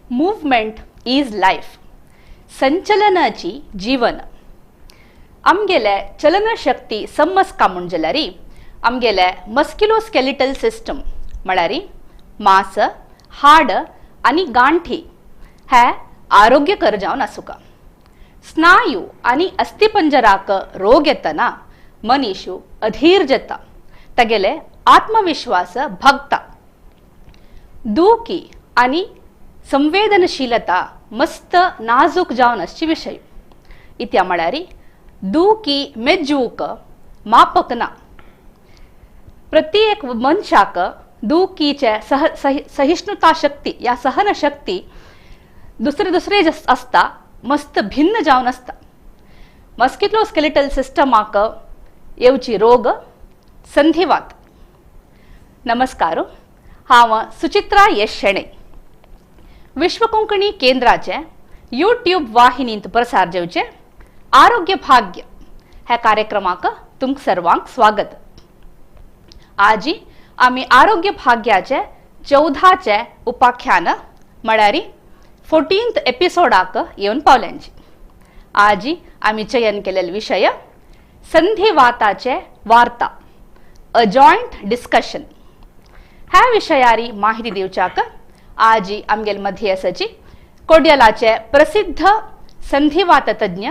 Movement is life, संचलनाची जीवन. आमगेले चलनशक्ती समजका म्हूण जाल्यार आमगेले मस्क्युलोस्केलिटल सिस्टम म्हळ्यार मांस, हाड आनी गांठी हे आरोग्यकर जावन आसूका. स्नायू आनी अस्थिपंजराक रोग येतना मनीशू अधीर जाता, तागेले आत्मविश्वास भगता. दुखी आनी संवेदनशीलता मस्त नाजूक जावन आसची विशय. इत्या म्हळ्यार दुखी मेजूक मापक ना. प्रत्येक मनशाक दुखीचे सहिष्णुता शक्ती या सहनशक्ती दुसरे दुसरे आसता, मस्त भिन्न जावन आसता. मस्क्युलोस्केलिटल सिस्टमाक येवची रोग संधिवात. नमस्कार, हांव सुचित्रा यश शेणै, विश्व कोंकणी केंद्राचे यूट्यूब वाहिनींत प्रसार जावचे आरोग्य भाग्य ह्या कार्यक्रमाक तुमकां सर्वांक स्वागत. आजी आमी आरोग्य भाग्याचे 14चे उपाख्यान म्हळ्यार 14th एपिसोडाक येवन पावल्यांची. आजी आमी चयन केलेलो विशय संधिवाताचे वार्ता, अ जॉयंट डिस्कशन. ह्या विशयारी माहिती दिवच्याक आजी आमगेल मध्य आसाची कोड्यलाचे प्रसिद्ध संधिवात तज्ञ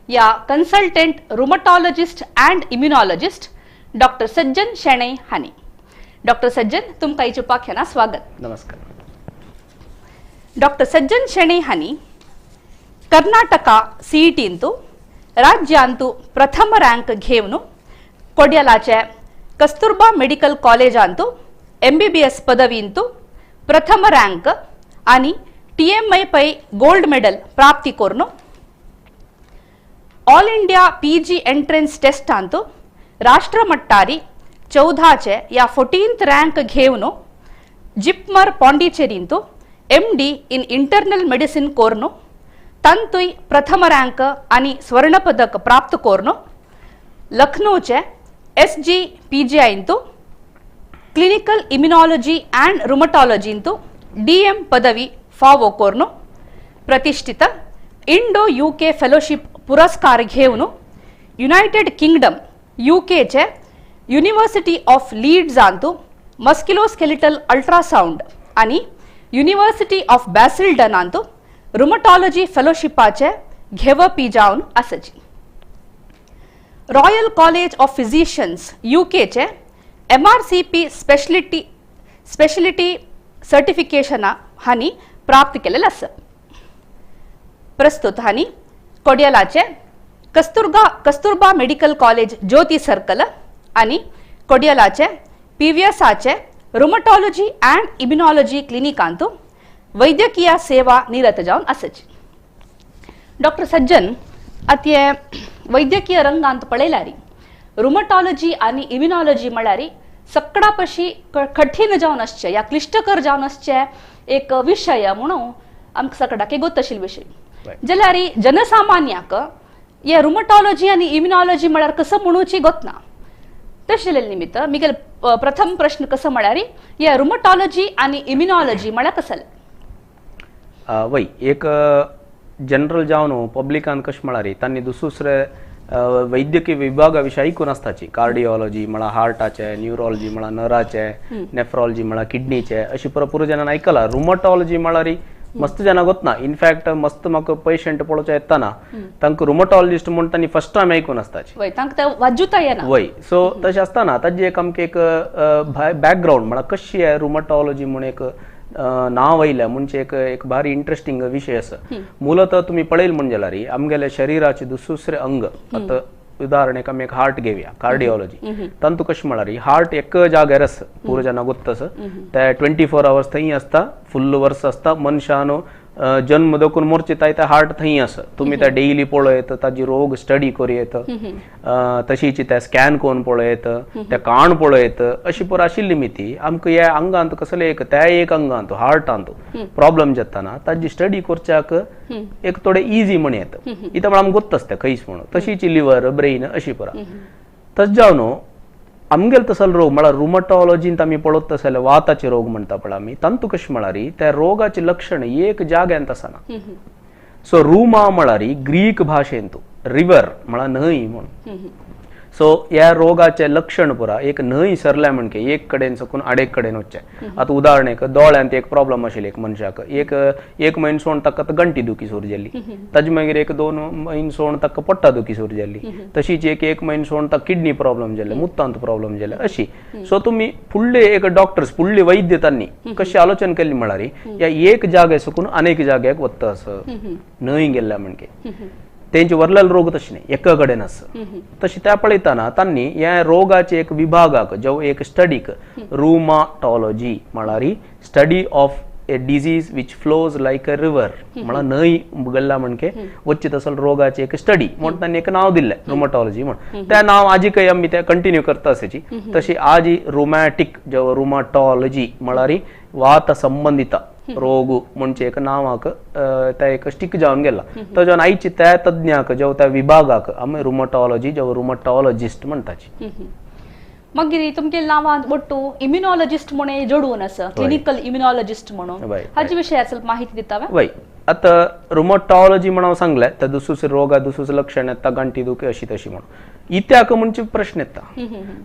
या consultant rheumatologist and immunologist doctor Sajjan Shenoy हांणी. डॉक्टर सज्जन, तुमकां हिच्या उपाख्याना स्वागत. नमस्कार. डॉक्टर सज्जन शेणै हांणी कर्नाटका सीईटींतू राज्यांतू प्रथम रँक घेवन कोड्यलाचे कस्तुरबा मेडिकल कॉलेजांतू एमबीबीएस पदवींतू प्रथम रँक आनी टीएमआय पै गोल्ड मेडल प्राप्ती करून ऑल इंडिया पीजी एंट्रन्स टेस्टांतू राष्ट्रमट्टारी 14चे या 14th rank घेवन जिप्मर पांडिचेरींतू एमडी इन इंटरनल मेडिसिन करून तांतूय प्रथम रँक आनी स्वर्णपदक प्राप्त करून लखनौचे एस जी पी जी आयंतू क्लिनिकल इम्युनॉलॉजी अँड रुमटॉलॉजींतू डी एम पदवी फावो करून प्रतिष्ठित इंडो you K fellowship पुरस्कार घेवन युनायटेड किंगडम you केचे युनिव्हर्सिटी ऑफ लीड्सांतू मस्क्युलोस्केलिटल अल्ट्रासावंड आनी युनिव्हर्सिटी ऑफ बॅसिल्डनांतू रुमटॉलॉजी फेलोशिपाचे घेवपी जावन आसाची. Royal College of Physicians you केचे एमआरसीपी स्पेशलिटी स्पेशलिटी सर्टिफिकेशना हांणी प्राप्त केलेलें आसा. प्रस्तुत हांणी कोडियलाचे Kasturba Medical College Jyothi Circle आनी कोडियलाचे पीव्हीएसाचे रुमटॉलॉजी अँड इम्युनॉलॉजी क्लिनिकांतू वैद्यकीय सेवा निरत जावन आसाची. डॉक्टर सज्जन, आतां वैद्यकीय रंगांत पळयल्यार रुमटॉलॉजी आनी इम्युनॉलॉजी म्हळ्यार सगळा पशी कठीण जावन आसचे या क्लिश्टकर जावन आसचे एक विशय म्हणून आमकां सगळ्याक गोत आशिल्लो विशय. जाल्यार जनसामान्याक हे रुमटॉलॉजी आनी इम्युनॉलॉजी म्हळ्यार कसो म्हणूची गोत ना. तशें जाल्ले निमित्त मिगेल प्रथम प्रश्न कसो म्हळ्यार हे रुमटॉलॉजी आनी इम्युनॉलॉजी म्हळ्यार कसले? वय, एक जनरल जावन पब्लिकान कशें म्हळ्यार तांणी दुसरे वैद्यकीय विभागा विशीं आयकून आसताची. कार्डिओलॉजी म्हळ्यार हार्टाचे, न्युरोलॉजी म्हळ्यार नराचे, नेफ्रॉलॉजी म्हळ्यार किडनीचे, अशी पुरो पुरो जाणांक आयकलां. रुमटॉलॉजी म्हळ्यार मस्त जाणां गोतना. इनफॅक्ट मस्त म्हाका पेशंट पळोवच्या येतना तांकां रुमटॉलॉजिस्ट म्हूण तांणी फर्स्ट टायम आयकून आसताची. वय, तांकां ते वाजूता येना. वय, सो तशें आसतना ताजी एक आमकां एक बॅकग्रावंड म्हळ्यार कशी रुमटॉलॉजी म्हूण एक नांव आयलें म्हणजे एक एक भारी इंट्रस्टिंग विशय आसा. मूलतः तुमी पळयल म्हण जाल्यार आमगेल्या शरिराचे दुसरे अंग, आतां उदाहरण एक आमी एक हार्ट घेवया, कार्डिओलॉजी, तांतू कशें म्हळ्यार हार्ट एक जाग्यार आसा, पुरो जाणां गोत्त आसा, ते 24 आवर्स थंय आसता, फुल्ल वर्स आसता. मनशान जन्म दखून मोर्चिताय ते हार्ट थंय आसा. तुमी ते डेली पळयत, ताजी रोग स्टडी करूं येत, तशीच ते स्कॅन करून पळयत, ते काण पळयत, अशी पुरो आशिल्ली मिती आमकां ह्या अंगांत कसले एक त्या एक अंगांत हार्टांत प्रॉब्लम जाताना ताजी स्टडी करच्याक एक थोडे इजी म्हण येता. इथं म्हळ्यार आमकां गोत्त आसता खंयच म्हणून. तशीच लिवर, ब्रेन अशी पुरा. तशें जावन आमगेल तसल रोग म्हळ्यार रुमटॉलॉजींत आमी पळयत तसले वाताचे रोग म्हणटा पळय आमी, तांतू कशें म्हळ्यार त्या रोगाचे लक्षण एक जाग्यांत आसना. सो रुमा म्हळ्यार ग्रीक भाशेंत रिवर म्हळ्यार न्हंय म्हणून. सो ह्या रोगाचे लक्षण पुरा एक न्हंय सरल्या म्हणके एक कडेन सकून आडेक कडेन वचचें. आतां उदाहरण एक दोळ्यांत एक प्रॉब्लम आशिल्ली एक मनशाक, एक एक म्हयनो सोण ताका आतां गंटी दुखी सुरू जाल्ली, ताजे मागीर एक 2 म्हयने सोण ताका पोट्टा दुखी सुरू जाल्ली, तशीच एक एक म्हयनो सोण ताका किडनी प्रॉब्लम जाल्ले, मुत्तांत प्रॉब्लम जाले अशी. सो तुमी फुडले एक डॉक्टर्स फुडले वैद्य तांणी कशी आलोचन केली म्हळ्यार ह्या एक जाग्या सकून अनेक जाग्याक वता असं न्हंय गेल्ल्या म्हणके तेंचे वरलेले रोग तशें न्ही एका कडेन आसा. तशें त्या पळयतना तांणी ह्या रोगाचे एक विभागाक जो एक स्टडीक रुमाटॉलॉजी म्हळ्यार study of a disease which flows like a river म्हळ्यार न्हंय गेल्ला म्हणके वच्चे तसल रोगाचे एक स्टडी म्हूण तांणी एक नांव दिल्लें रुमाटॉलॉजी म्हूण. त्या नांव आजीकय आमी ते कंटिन्यू करता आसाची. तशी आजी रुमॅटीक जो रुमाटॉलॉजी म्हळ्यार वात संबंधित रोग म्हणजे एक नांवाक त्या एक स्टिक जावन गेला. तो जावन आयची त्या तज्ञाक जेव त्या विभागाक आमी रुमटॉलॉजी जेव रुमटॉलॉजिस्ट म्हणटाची. मागीर तुमगे नांवान ಒಟ್ಟು इम्युनॉलॉजिस्ट म्हणून जोडून आसा, क्लिनिकल इम्युनॉलॉजिस्ट म्हणून, हाजे विशयार ಸ್ವಲ್ಪ माहिती दितावे? वय, आता रुमटॉलॉजी म्हणून हांव सांगलें त्या दुसरे रोगा दुसरे लक्षण येता गांठी दुखी अशी तशी म्हणून इत्याक म्हणजे प्रश्न येता.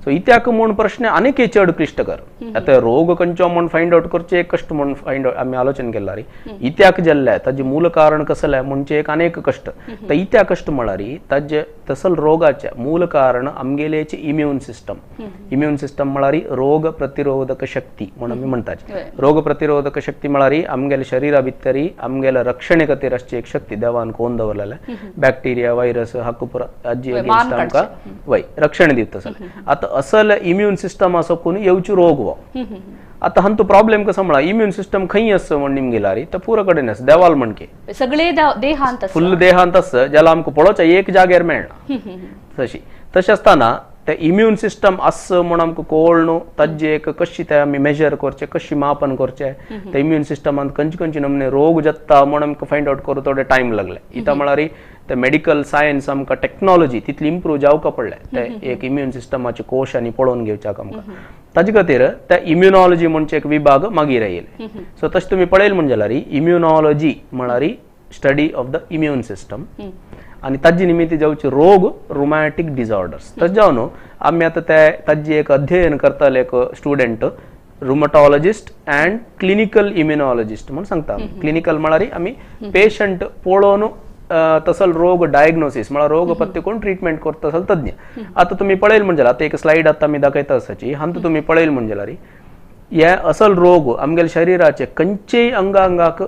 सो इत्याक म्हूण प्रश्न आनीक चड क्लिश्टकर. आतां रोग खंयचो म्हूण फायंड आवट करचें एक कश्ट म्हूण फायंड आवट आमी आलोचन केला रे इत्याक जाल्लें ताजें मूल कारण कसलें म्हणजे एक अनेक कश्ट. तर इत्या कश्ट म्हळ्यार ताजे तसल रोगाचें मूल कारण आमगेलेची इम्यून सिस्टम. इम्यून सिस्टम म्हळ्यार रोग प्रतिरोधक शक्ती म्हूण आमी म्हणटात. रोग प्रतिरोधक शक्ती म्हळ्यार आमगेले शरीरा भितरी आमगेले रक्षणे खातीर आसची एक शक्ती देवान कोण दवरलेलें, बॅक्टेरिया व्हायरस हाका पुरा हाजी अगेन्स्ट आमकां वय रक्षण दिता. आतां असल इम्यून सिस्टम आसा कोण येवची रोग हो. आतां हांतू प्रॉब्लेम कसो म्हळ्यार इम्यून सिस्टम खंय आसा म्हण निमगेला रे तर पुरो कडेन आसा देवाल म्हणके सगळे देहांत फुल देहांत आसा ज्याला आमकां पळोवच्या एक जाग्यार मेळना. तशी तशें आसतना ते इम्यून सिस्टम आसा म्हूण आमकां कळ्ळो न्हू ताजे एक कशी ते आमी मेजर करचें कशी मापन करचें ते इम्यून सिस्टमांत खंयचे खंयचे नमूने रोग जाता म्हूण आमकां फायंड आवट करूं थोडे टायम लागले. इतां म्हळ्यार ते मेडिकल सायन्स आमकां टॅक्नॉलॉजी तितली इम्प्रूव जावका पडलें ते एक इम्यून सिस्टमाचे कोश आनी पळोवन घेवच्याक आमकां. ताजे खातीर त्या इम्युनॉलॉजी म्हणचे एक विभाग मागीर आयले. सो तशें तुमी पळयल म्हण जाल्यार इम्युनॉलॉजी म्हळ्यार study of the immune system आनी ताजे निमित्त जावचे रोग रुमॅटीक डिसऑर्डर्स. तशें जावन आमी आतां ते ताजे एक अध्ययन करताले एक student rheumatologist and clinical immunologist म्हूण सांगता. क्लिनिकल म्हळ्यार आमी पेशंट पळोवन तसल रोग डायग्नोसीस म्हळ्यार रोग पत्ते करून ट्रिटमेंट करता तसल तज्ञ. आतां तुमी पळयल म्हण जाल्यार आतां एक स्लायड आतां आमी दाखयता आसाची हांतू तुमी पळयल म्हण जाल्यार हे असल रोग आमगेले शरिराचे खंयचेय अंगांगाक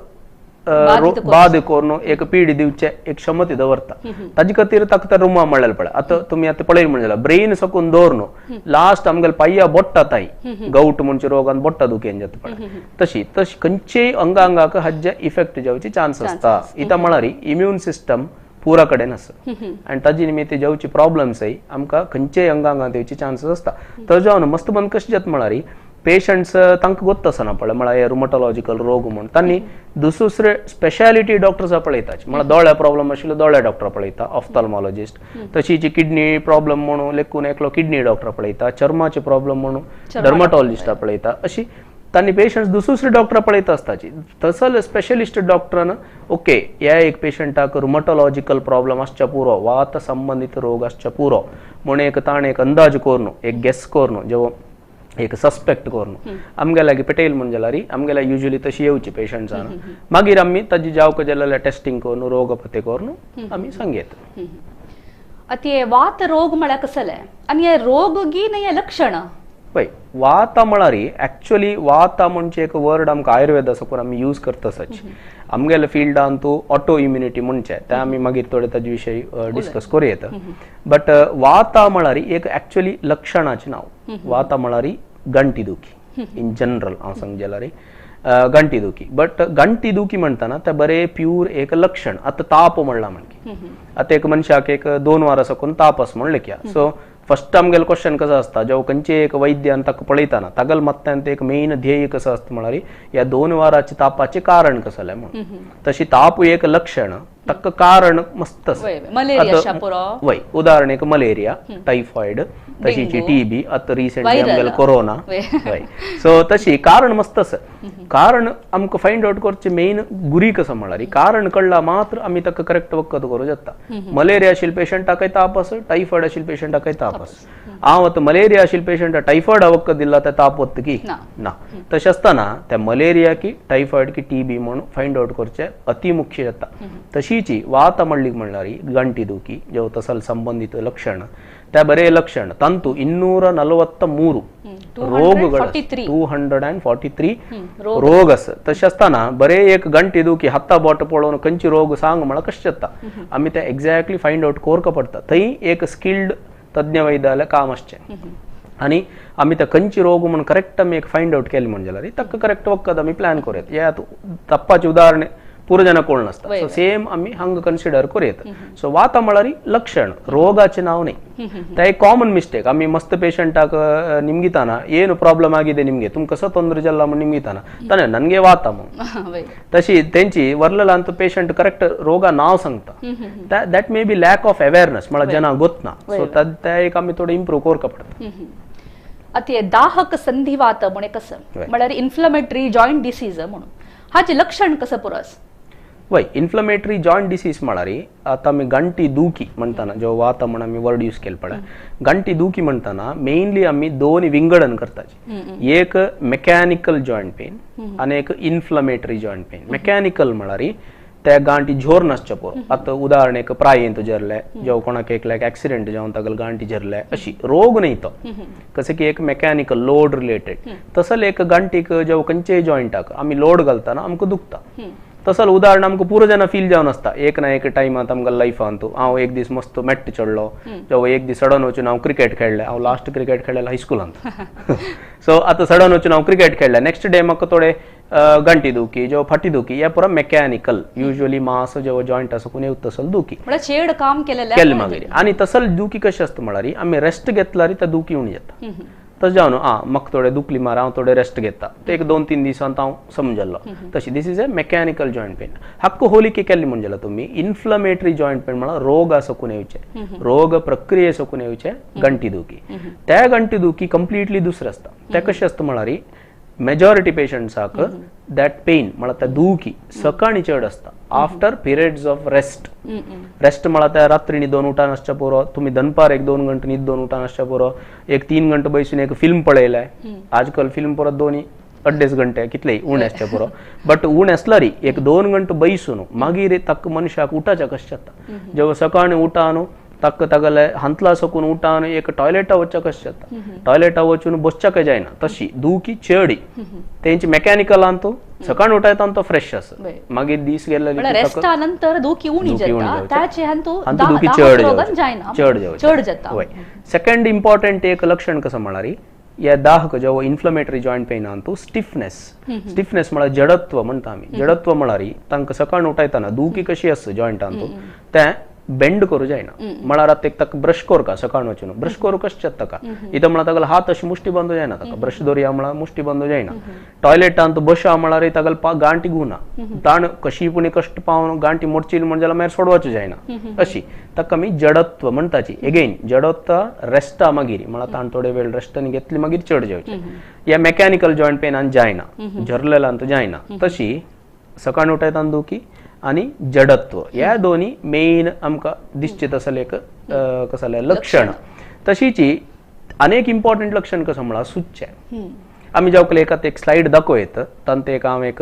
बाद करून एक पिढी दिवचे एक क्षमते दवरता. ताजे खातीर ताका रुमा म्हणलें पळय. आतां तुमी आतां पळयल म्हण जाल्यार ब्रेन सकून दवर न्हू लास्ट आमगेले पांया बोट्टा ताई गौट म्हणचे रोगान बोट्टा दुखेन जाता पळय तशी तशी खंयचेय अंगांगाक हाजे इफेक्ट जावचे चान्स आसता. इतां म्हळ्यार इम्यून सिस्टम पुरा कडेन आसा आनी ताजे निमित्त जावचे प्रॉब्लम्सय आमकां खंयचेय अंगांगांत येवचे चान्सीस आसता. तो जावन मस्त बंद कशें जाता म्हळ्यार पेशंट्स तांकां गोत्त आसना पळय म्हळ्यार हे रुमटॉलॉजिकल रोग म्हूण तांणी दुसरे स्पेशालिटी डॉक्टर्स पळयतात. म्हळ्यार दोळ्या प्रॉब्लम आशिल्लो दोळ्या डॉक्टर पळयता ऑफ्थाल्मॉलॉजिस्ट, तशीच किडनी प्रॉब्लम म्हणून लेखून एकलो किडनी डॉक्टर पळयता, चर्माचे प्रॉब्लम म्हणून डर्माटॉलॉजिस्ट पळयता. अशी तांणी पेशंट्स दुसरे डॉक्टर पळयता आसताची. तसल स्पेशलिस्ट डॉक्टरान ओके ह्या एक पेशंटाक रुमटॉलॉजिकल प्रॉब्लम आसच्या पुरो वात संबंदीत रोग आसच्या पुरो म्हूण एक ताणें एक अंदाज करून एक गेस करून जेव एक सस्पेक्ट करून आमगे लागीं पेटयल म्हण जाल्यार आमगेल्या युजली तशी येवची पेशंट्सान मागीर आमी ताजी जावक जाल्यार टेस्टिंग करून रोग पत्ते करून आमी सांगयत. आतां वात रोग म्हळ्यार कसलें आनी हे रोग गी न्हय लक्षण? पळय वाता म्हळ्यार एक्चुअली वाता म्हणजे एक वर्ड आमकां आयुर्वेदा सकून आमी यूज करता आसाची. आमगेल्या फिल्डान तूं ऑटो इम्युनिटी म्हणचे ते आमी मागीर थोडे ताजे विशय डिस्कस करूं येता. बट वाता म्हळ्यार एक एक्चुअली लक्षणाचें नांव. वाता म्हळ्यार गंटी दुखी इन जनरल हांव सांग जाल्यार गंटी दुखी. बट गंटी दुखी म्हणटाना ते बरें प्यूर एक लक्षण. आतां ताप म्हणला म्हणकी आतां एक मनशाक एक 2 वारां सकून ताप आसा म्हण लेखया. सो फर्स्ट आमगेलो क्वेश्चन कसो आसता जेव खंयचे एक वैद्यान ताका पळयतना तागेलो मत्तान एक मेन ध्येय कसो आसता म्हळ्यार ह्या 2 वाराचे तापाचें कारण कसलें म्हणून. तशी ताप एक लक्षण तक्क कारण मस्त आसा. मलेरिया वय, उदाहरण मलेरिया, टायफॉयड, तशीची टीबी, आता रिसेंटली आमगेले कोरोना. वय, सो तशी कारण मस्त आसा. कारण आमकां फायंड आवट करचे मेन गुरी कसं म्हळ्यार कारण कळला मात्र आमी ताका करेक्ट वखद करूं जाता. मलेरिया आशिल्ले पेशंटाकय ताप आसा, टायफॉयड आशिल्ले पेशंटाकय ताप आसा. हांव आतां मलेरिया आशिल्ले पेशंट टायफॉयड वखद दिला ते ताप वता की ना. तशें आसतना त्या मलेरिया की टायफॉयड की टीबी म्हणून फायंड आवट करचे अति मुख्य जाता. तशीची वात म्हणली म्हणल्यार गंटी दुखी जेव तसल संबंधित लक्षण त्या बरे लक्षण तांतू 243 रोगಗಳು 243 रोग आसा. तशें आसतना बरे एक गंटी दुखी हाता बोट पळोवन खंयची रोग सांग म्हळ्यार कशें जाता, आमी ते एक्झॅक्टली फायंड आवट करका पडटा. थंय एक स्किल्ड तज्ञ वैद्यालें काम आसचें आनी आमी ते खंयची रोग म्हणून करेक्ट आमी एक फायंड आवट केली म्हण जाल्यार ताका करेक्ट वखद आमी प्लॅन करूं येता. ह्या तप्पाचें उदाहरण पुरो जाणां कोण नासता, सो सेम आमी हांगा कन्सिडर करूं येता. सो वाता म्हळ्यार लक्षण, रोगाचें नांव न्ही. ते एक कॉमन मिस्टेक आमी मस्त पेशंटाक निमगिताना ಏನು ಪ್ರಾಬ್ಲಮ್ ಆಗಿದೆ ನಿಮಗೆ तुम कसो ತೊಂದರೆ ಜಲ್ಲ म्हण निमगिताना ताणें ननगे वाता म्हणून तशी तेंची वर्लला अंत पेशंट करेक्ट रोगा नाव सांगता. That may be lack of awareness म्हळ्यार जना गोतना. सो ते एक आमी थोडे इम्प्रूव करका पडटा. आतां दाहक संधिवात म्हणे कसं म्हळ्यार इन्फ्लमेटरी जॉयंट डिसीज म्हणून हाचें लक्षण कसं पुरो आसा? वय, इन्फ्लमेटरी जॉयंट डिसीज म्हळ्यार आतां आमी गंटी दुखी म्हणटाना, जो वाता म्हण आमी वर्ड यूज केले पळय, गंटी दुखी म्हणटाना मेनली आमी दोन विंगडन करताची. एक मेकॅनिकल जॉयंट पेन आनी एक इन्फ्लमेटरी जॉयंट पेन. मेकॅनिकल म्हळ्यार त्या गांठी झोर नासच्या पुरो. आतां उदाहरण एक प्रायेंत झरले, जेव कोणाक एकल्याक एक्सिडेंट जावन तागेले गांठी झरले, अशी रोग न्ही तो, कशें की एक मेकॅनिकल लोड रिलेटेड. तसले एक गांठीक जेव खंयचेय जॉयंटाक आमी लोड घालतना आमकां दुखता. तसल उदाहरण आमकां पुरो जेन्ना फील जावन आसता एक ना एक टायमांत आमकां लायफांत. हांव एक दीस मस्त मेट्ट चडलो, जेव एक दीस सडन वचून हांव क्रिकेट खेळ्ळें. हांव लास्ट क्रिकेट खेळ्ळें हायस्कुलांत. सो आतां सडन वचून हांव क्रिकेट खेळ्ळें, नेक्स्ट डे म्हाका थोडे गंटी दुखी जेव फाटी दुखी, हे पुरो मेकॅनिकल युजली मास जेव जॉयंट आसा कोण येवता तसल दुखी चेड काम केलें मागीर. आनी तसल दुखी कशी आसता म्हळ्यार आमी रेस्ट घेतल्यार त्या दुखी उणी जाता. तशें जावन आं म्हाका थोडे दुखली मार हांव थोडे रेस्ट घेता, ते एक 2-3 दिसांत हांव समजलो. तशी this is a mechanical joint pain. हक्क होलिके केल्ली म्हण जाल्यार तुमी इन्फ्लमेटरी जॉयंट पेन म्हळ्यार रोग सकून येवचे, रोग प्रक्रिये सकून येवचे गंटी दुखी. त्या गंटी दुखी कंप्लिटली दुसरें आसता. ते कशें आसता म्हळ्यार मेजॉरिटी पेशंट्साक that pen म्हळ्यार त्या दुखी सकाळी चड आसता after periods of rest. Rest म्हळ्यार त्या रात्री न्हिदोन उठान आसच्या पुरो, तुमी दनपार 1-2 घंटे न्हिदोन उठान आसच्या पुरो, 1-3 घंटे बैसून एक फिल्म पळयलें. आजकाल फिल्म परत 2-2.5 घंटे कितलेय उणें आसच्या पुरो, बट उणें आसल्यार 1-2 घंटे बैसून मागीर ताका मनशाक उठाच्या कशें जाता. जेव्हा सकाळी उठान ताका तागेले हांतला सकून उठान एक टॉयलेटा वचच्या कशें जाता, टॉयलेटा वचून बसच्याकय जायना. तशी दुखी चडी तेंची मेकॅनिकल तो सकाळी उठायता तो फ्रेश आसा, मागीर दीस गेले दुखी उणी जाता, दुखी चड चड जाता. वय, सेकंड इम्पॉर्टंट एक लक्षण कसं म्हळ्यार या दाहक जेव्हा inflammatory joint pen Antu stiffness. Stiffness म्हळ्यार जडत्व म्हणटा आमी. जडत्व म्हळ्यार तांकां सकाळी उठायतना दुखी कशी आसता जॉयंटांतू तें बेंड करूं जायना. म्हळ्यार आतां एक ताका ब्रश करका सकाळ वचून ब्रश करूं कशें जाता ताका, इथं म्हळ्यार तागेलो हात अशी मुष्टी बांदू जायना, ताका ब्रश दवरया म्हळ्यार मुष्टी बांदू जायना. टॉयलेटांत बशा म्हळ्यार तागेलो गांठी घुना, ताण कशी पुणी कश्ट पावन गांठी मोडची म्हण जाल्यार मागीर सोडवाचो जायना. अशी ताका आमी जडत्व म्हणटाची. एगेन जडत्व रेस्टा मागीर म्हळ्यार ताण थोडे वेळ रेस्टान घेतली मागीर चड जेवचें. ह्या मेकॅनिकल जॉयंट पेनान जायना, झरलेल्यान जायना. तशी सकाळ उठायतान दुखी आनी जडत्व ह्या दोन्ही मेन आमकां दिसचें तसलें एक कसलें लक्षण. तशीची अनेक इम्पॉर्टंट लक्षण कसं म्हळ्यार सुजचें. आमी जेवकले एकात एक स्लायड दाखयत तांत एक हांव एक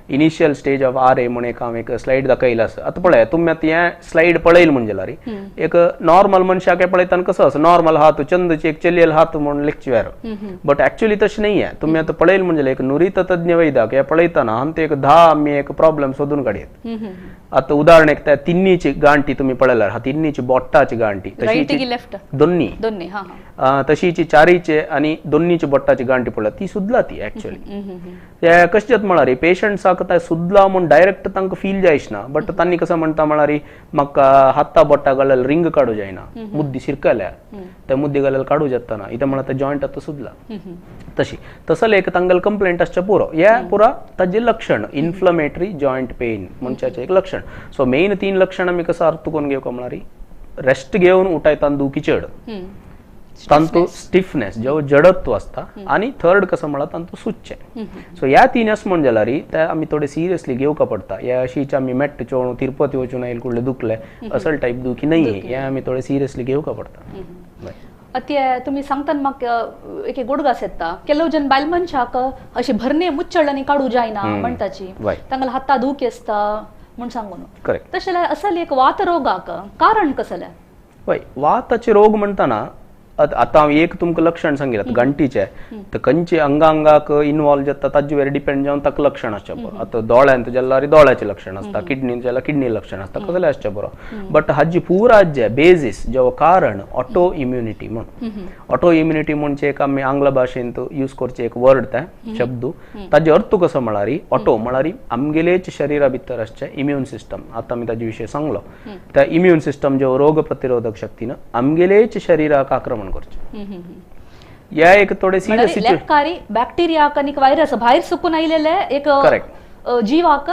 initial stage of R A म्हूण एक हांव एक स्लायड दाखयला आसा. आतां पळय तुमी आतां हें स्लायड पळयल म्हण जाल्यार एक नॉर्मल मनशाक पळयतना कसो आसा नॉर्मल हात चंदची एक चलयेल हात म्हूण लेखची वेर, बट एक्चुअली तशें न्ही. हें तुमी आतां पळयल म्हण जाल्यार एक नुरीत तज्ञ वैद्याक हें पळयतना आमकां एक 10 आमी एक प्रॉब्लम सोदून काडयेत. आतां उदाहरण एक त्या तिन्नीची गांठी तुमी पळयल्यार हा तिन्नीची बोट्टाची गांठी, तशी दोन्ही तशीची चारीचे आणि दोन्हीची बोट्टाची गांठी पळयल्यार ती सुदला ती एक्चुअली. कशें जाता म्हळ्यार पेशंट्साक जनांक ते सुदला म्हूण डायरेक्ट तांकां फील जायच ना, बट तांणी कसं म्हणटा म्हळ्यार म्हाका हाता बोटा गळ्याल रिंग काडू जायना, मुद्दी शिरकल्या त्या मुद्दी गळ्याल काडू जातना इथं म्हणा ते जॉईंट आता सुदला तशी तसले एक तांगल कंप्लेंट आसच्या पुरो या पुरा ताजे लक्षण इन्फ्लमेटरी जॉईंट पेन म्हणच्याचे एक लक्षण. सो मेन तीन लक्षण आमी कसं अर्थ करून घेवका म्हळ्यार रेस्ट घेवन उठायतान दुखी चड, तांतू स्टिफनेस जो जडत्व असता, आणि थर्ड कसं म्हणा तांतू सुच्चे. सो ह्या तीन अस म्हण जाल्यार ते आमी थोडे सिरियसली घेवका पडटा. ह्या अशीच आमी मेट्ट चोळून तिरुपती वचून आयल कुडले दुखले असल टायप दुखी नाही, ह्या आमी थोडे सिरियसली घेवका पडटा. अत्य तुम्ही सांगता म्हाका एक गोडगास येता ಕೆಲವು जन बायल मनशाक अशी भरणे मुच्चळ आनी काडू जायना म्हणटाची, तांगेले हाता दुखी आसता म्हूण सांगून. करेक्ट. तशें जाल्यार असल एक वात रोगाक कारण कसलें? वय, वाताचे रोग म्हणटाना आता हांव एक तुमकां लक्षण सांगितलं गांठीचे, तर खंयचे अंगांगाक इन्वॉल्व जाता ताजे डिपेंड जावन ताका लक्षण आसचें बरो. आतां दोळ्यांत जाल्यार दोळ्याचें लक्षण आसता, किडनीन जाल्यार किडनी लक्षण आसता, कसलें आसचें बरो. बट हाजी पुरा जे बेजीस जो कारण ऑटो इम्युनिटी म्हूण. ऑटो इम्युनिटी म्हणजे एक आमी आंग्ल भाशेंत यूज करचे एक वर्ड ते शब्द, ताजे अर्थ कसो म्हळ्यार ऑटो म्हळ्यार आमगेलेच शरीरा भितर आसचें इम्यून सिस्टम. आतां आमी ताजे विशय सांगलो, त्या इम्यून सिस्टम जो रोग प्रतिरोधक शक्तीन आमगेलेच शरीराक आक्रमण या एक थोडे सिरियस बॅक्टेरिया आनी व्हायरस भायर सुकून आयिल्ले एक जीवाक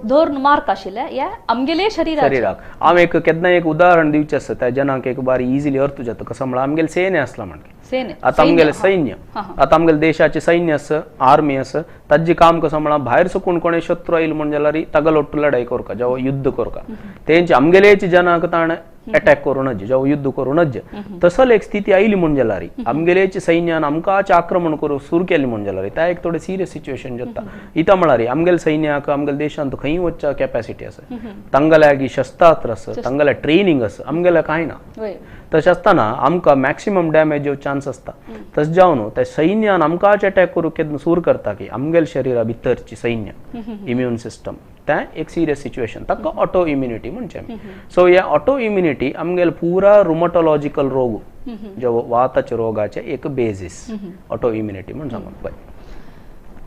धरून मार्क आशिल्ले या आमगेले शरीराक. हांव एक केन्ना एक उदाहरण दिवचें आसता त्या जनांक एक बारी इजिली अर्थ जाता. कसं म्हळ्यार आमगेले सेने आसला म्हणके, आतां आमगेले सैन्य, आतां आमगेले देशाचे सैन्य आसा, आर्मी आसा, ताजे काम कसं म्हळ्यार भायर सुकून कोणे शत्रू आयल म्हण जाल्यार तागलोट्टू लढाई करका, जेव्हा युद्ध करका तेंचे आमगेलेच जनांक ताणें अटॅक करूं नज, जेव्हा युद्ध करूं नज. तसल एक स्थिती आयली म्हण जाल्यार आमगेलेच सैन्यान आमकांच आक्रमण करूं सुरू केली म्हण जाल्यार त्या एक थोडे सिरियस सिच्युएशन जाता. इता म्हळ्यार आमगेले सैन्याक आमगेले देशांत खंय वचच्या कॅपॅसिटी आसा, तांगेले शस्त्रास्त्र आसा, तांगेले ट्रेनिंग आसा, आमगेले कांय ना. तशें आसतना आमकां मॅक्सिमम डॅमेज चान्स आसता. तशें जावन त्या सैन्यान आमकांच अटॅक करूं केन्ना सुरू करता की आमगेले शरीरा भितरची सैन्य इम्यून सिस्टम तें एक सिरियस सिच्युएशन, ताका ऑटो इम्युनिटी म्हणचे आमी. सो ह्या ऑटो इम्युनिटी आमगेले पुरा रुमटोलॉजिकल रोग जो वाताच्या रोगाचे एक बेजीस ऑटो इम्युनिटी म्हूण सांगून.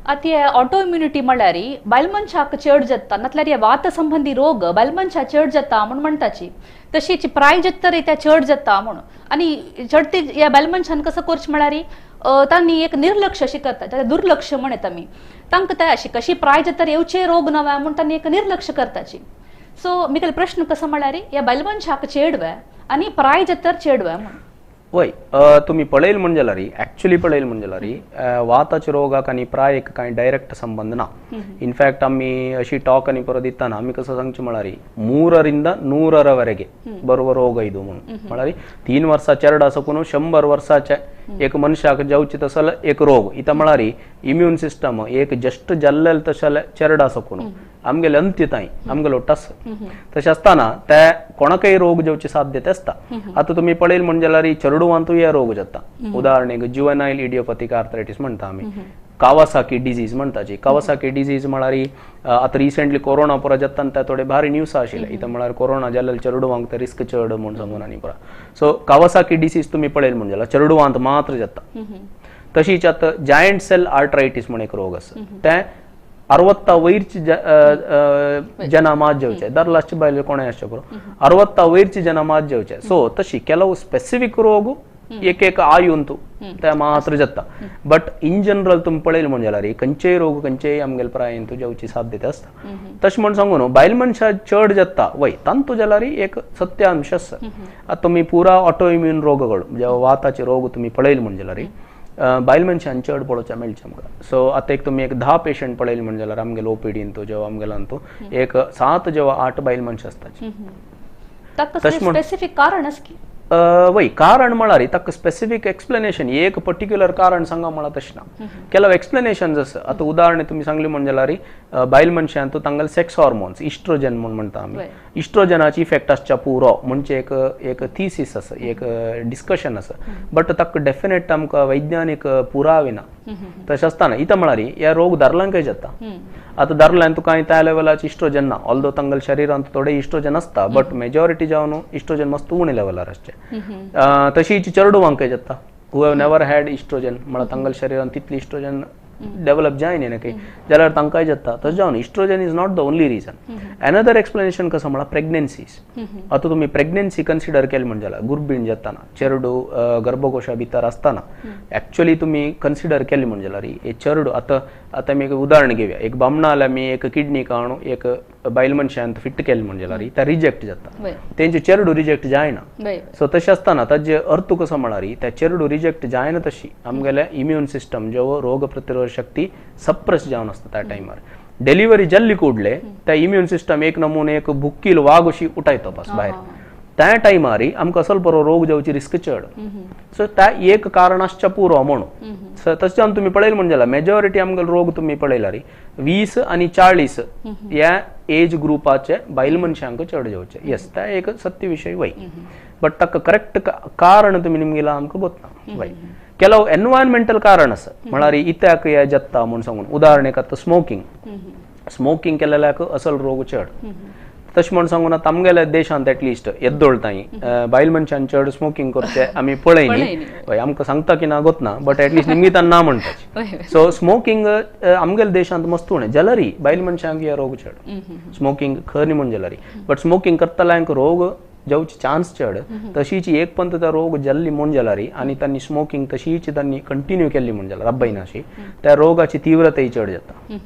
आतां ऑटो इम्युनिटी म्हळ्यार बायल मनशाक चड जाता, नातल्यार वात संबंदी रोग बायल मनशाक चड जाता म्हूण म्हणटाची, तशीच प्राय जाता त्या चड जाता म्हूण. आनी चडते ह्या बायल मनशान कसो करचें म्हळ्यार तांणी एक निर्लक्ष अशें करता, दुर्लक्ष म्हणत आमी तांकां ते अशी कशी प्राय जाता येवचे रोग नवे म्हूण तांणी एक निर्लक्ष करताची. सो मिगेलो प्रश्न कसो म्हळ्यार ह्या बायल मनशाक चेडवे आनी प्राय जाता चेडवे म्हूण. वय, तुमी पळयल म्हण जाल्यार एक्चुअली पळयल म्हण जाल्यार वाताच्या रोगाक आनी प्रायेक कांय डायरेक्ट संबंध ना. इनफॅक्ट आमी अशी टॉक आनी परत दितना आमी कसं सांगचें म्हळ्यार 3 100 बरोबर रोग ಇದು म्हणून म्हळ्यार 3 वर्सां चेरडा सकून 100 वर्साचे एक मनशाक जावचे तसले एक रोग. इता म्हळ्यार इम्यून सिस्टम एक जस्ट जाल्लेल तशें चेरडा सकून आमगेले अंत्यताय आमगेलो टस. तशें आसतना ते कोणाकय रोग जावची साध्यता आसता. आतां तुमी पळयल म्हण जाल्यार चेडवांतूय हे रोग जाता. उदाहरण जुवेनायल इडियोपॅथिक आर्थरायटीस म्हणटा आमी, कावासाकी डिजीज म्हणटाची. कावासाकी डिजीज म्हळ्यार आतां रिसेंटली कोरोना पुरा जाता ते थोडे भारी न्यूज आशिल्ले. इथं म्हळ्यार कोरोना जाल्ले चेडवांक ते रिस्क चड म्हूण सांगून आनी पुरा. सो कावासाकी डिसीज तुमी पळयल म्हण जाल्यार चेडवांत मात्र जाता. तशीच आतां जायंट सेल आर्थरायटीस म्हूण एक रोग आसा, ते 60 वयरची ಜನ ಮಾತ್ जेवचे, दर लास्ट बायल कोणें आसचें बरो 60 वयरची ಜನ ಮಾತ್ जेवचे. सो तशी ಕೆಲವು स्पेसिफिक रोग एक एक आयुंतू ते मात्र जाता. बट इन जनरल तुमी पळयल म्हण जाल्यार खंयचेय रोग खंयचेय आमगेले प्रायेंतू जावची साध्यता आसता. तशें म्हण सांगू न्हू बायल मनशां चड जाता वय तांतू जाल्यार एक सत्यांश आसा. आतां तुमी पुरा ऑटो इम्यून रोगಗಳು जेवा वाताचे रोग तुमी पळयल म्हण जाल्यार बायल मनशान चड पळोवचें मेळचें आमकां. सो आतां एक तुमी एक 10 पेशंट पळयल म्हण जाल्यार आमगेले ओपीडीन तो जेवा आमगेल्यान तो एक 7 जेवा 8 बायल मनशां आसता. स्पेसिफीक कारण आसा की वय कारण म्हळ्यार ताका स्पेसिफीक एक्सप्लेनेशन एक पर्टिक्युलर कारण सांगा म्हळ्यार तशें ना, ಕೆಲವು एक्सप्लेनेशन्स आसा. आतां उदाहरण तुमी सांगली म्हण जाल्यार बायल मनशान तो तांगेले सेक्स हॉर्मोन्स इस्ट्रोजन म्हूण म्हणटा आमी, इस्ट्रोजनाची इफेक्ट आसच्या पुरो म्हणजे एक एक थिसीस आसा, एक डिस्कशन आसा. बट ताका डेफिनेट आमकां वैज्ञानीक पुरावे ना. तशें आसतना इतां म्हळ्यार ह्या रोग दारलांकय जाता. आतां दारल्यान तुका त्या लेवलाचे इस्ट्रोजन ना, ऑल्दो तांगेले शरिरांत थोडे इस्ट्रोजन आसता बट मेजॉरिटी जावन इस्ट्रोजन मस्त उणे लेवलार आसचे. तशीच चेडवांकय जाता who have never had oestrogen म्हळ्यार तांगेले शरिरांत तितली इस्ट्रोजन डेव्हलप जायना न्ही जाल्यार तांकांय जाता. तशें जावन oestrogen is not the only reason. Another explanation कसं म्हळ्यार प्रेग्नन्सीज. आतां तुमी प्रेग्नन्सी कन्सिडर केली म्हण जाल्यार गुर्बीण जाताना चेरडू गर्भकोशा भितर आसतना एक्चुअली तुमी कन्सिडर केली म्हण जाल्यार हे चेरडू आतां आतां आमी एक उदाहरण घेवया, एक बामणाले आमी एक किडनी काडून एक बायल मनशान फिट केली म्हण जाल्यार त्या रिजेक्ट जाता, तेंचे चेरडू रिजेक्ट जायना. सो तशें आसतना ताजे अर्थ कसो म्हळ्यार त्या चेरडू रिजेक्ट जायना तशी आमगेले इम्यून सिस्टम जो रोग प्रतिरोधक शक्ती सप्रेस जावन आसता त्या टायमार. डिलिव्हरी जाल्ली कुडले त्या इम्यून सिस्टम एक नमुने एक भुक्कील वाग अशी उठायतो पास भायर, त्या टायमार आमकां असल बरो रोग जावची रिस्क चड. सो त्या एक कारण आसच्या पुरो म्हणून. सो तशें जावन तुमी पळयलें म्हण जाल्यार मेजॉरिटी आमगेलो रोग तुमी पळयल्यार 20 आनी 40 ह्या एज ग्रुपाचे बायल मनशांक चड जावचे. येस, त्या एक सत्य विशय वय, बट ताका करेक्ट कारण तुमी निमगेला आमकां गोतना वय. ಕೆಲವು ಎನ್ವೈರನ್ಮೆಂಟಲ್ कारण आसा म्हळ्यार इत्याक हे जाता म्हूण सांगून. उदाहरण एक आतां स्मोकिंग, स्मोकिंग केल्ल्याक असल रोग चड. तशें म्हूण सांगून आतां आमगेल्या देशांत एटलिस्ट येद्दोळताय बायल मनशान चड स्मोकिंग करचें आमी पळयनी, हय आमकां सांगता की ना गोतना, बट एटलिस्ट निमगितान ना म्हणटाची. सो स्मोकिंग आमगेल्या देशांत मस्त उणें जाल्यारय बायल मनशांक हे रोग चड. स्मोकिंग खरी म्हूण जाल्यार, बट स्मोकिंग करतल्यांक रोग जावची चान्स चड. तशीच एक पंत त्या रोग जाल्ली म्हूण जाल्यार आनी तांणी स्मोकिंग तशीच तांणी कंटिन्यू केल्ली म्हूण जाल्यार रब्बयना अशी त्या रोगाची तीव्रताय चड जाता.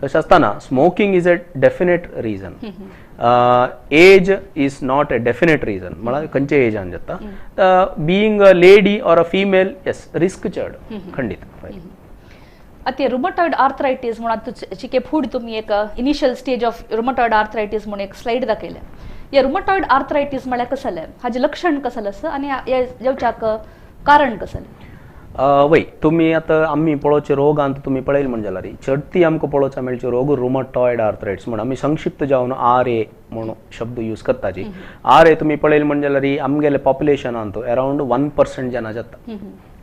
तशें आसतना smoking is a definite reason, age is not a definite reason म्हळ्यार खंयच्या एजान जाता. Being a lady or a female yes risk चड खंडीत. आतां रुमॅटॉइड आर्थरायटीस म्हणून आतां चिके फूड तुमी एक initial stage of rheumatoid arthritis म्हणून एक स्लायड दाखयल्या. हे रुमॅटॉइड आर्थरायटीस म्हळ्यार कसलें, हाजें लक्षण कसलें आसा आनी हे जावच्याक कारण कसलें? वय तुमी आतां आमी पळोवचे रोगांत तुमी पळयलें म्हण जाल्यार चडती आमकां पळोवच्या मेळचे रोग रुमॅटॉइड आर्थरायटीस म्हण आमी संक्षिप्त जावन आर ए म्हणून शब्द यूज करताची. आर ए तुमी पळयलें म्हण जाल्यार आमगेले पॉप्युलेशनांत अरावंड 1% जना जाता,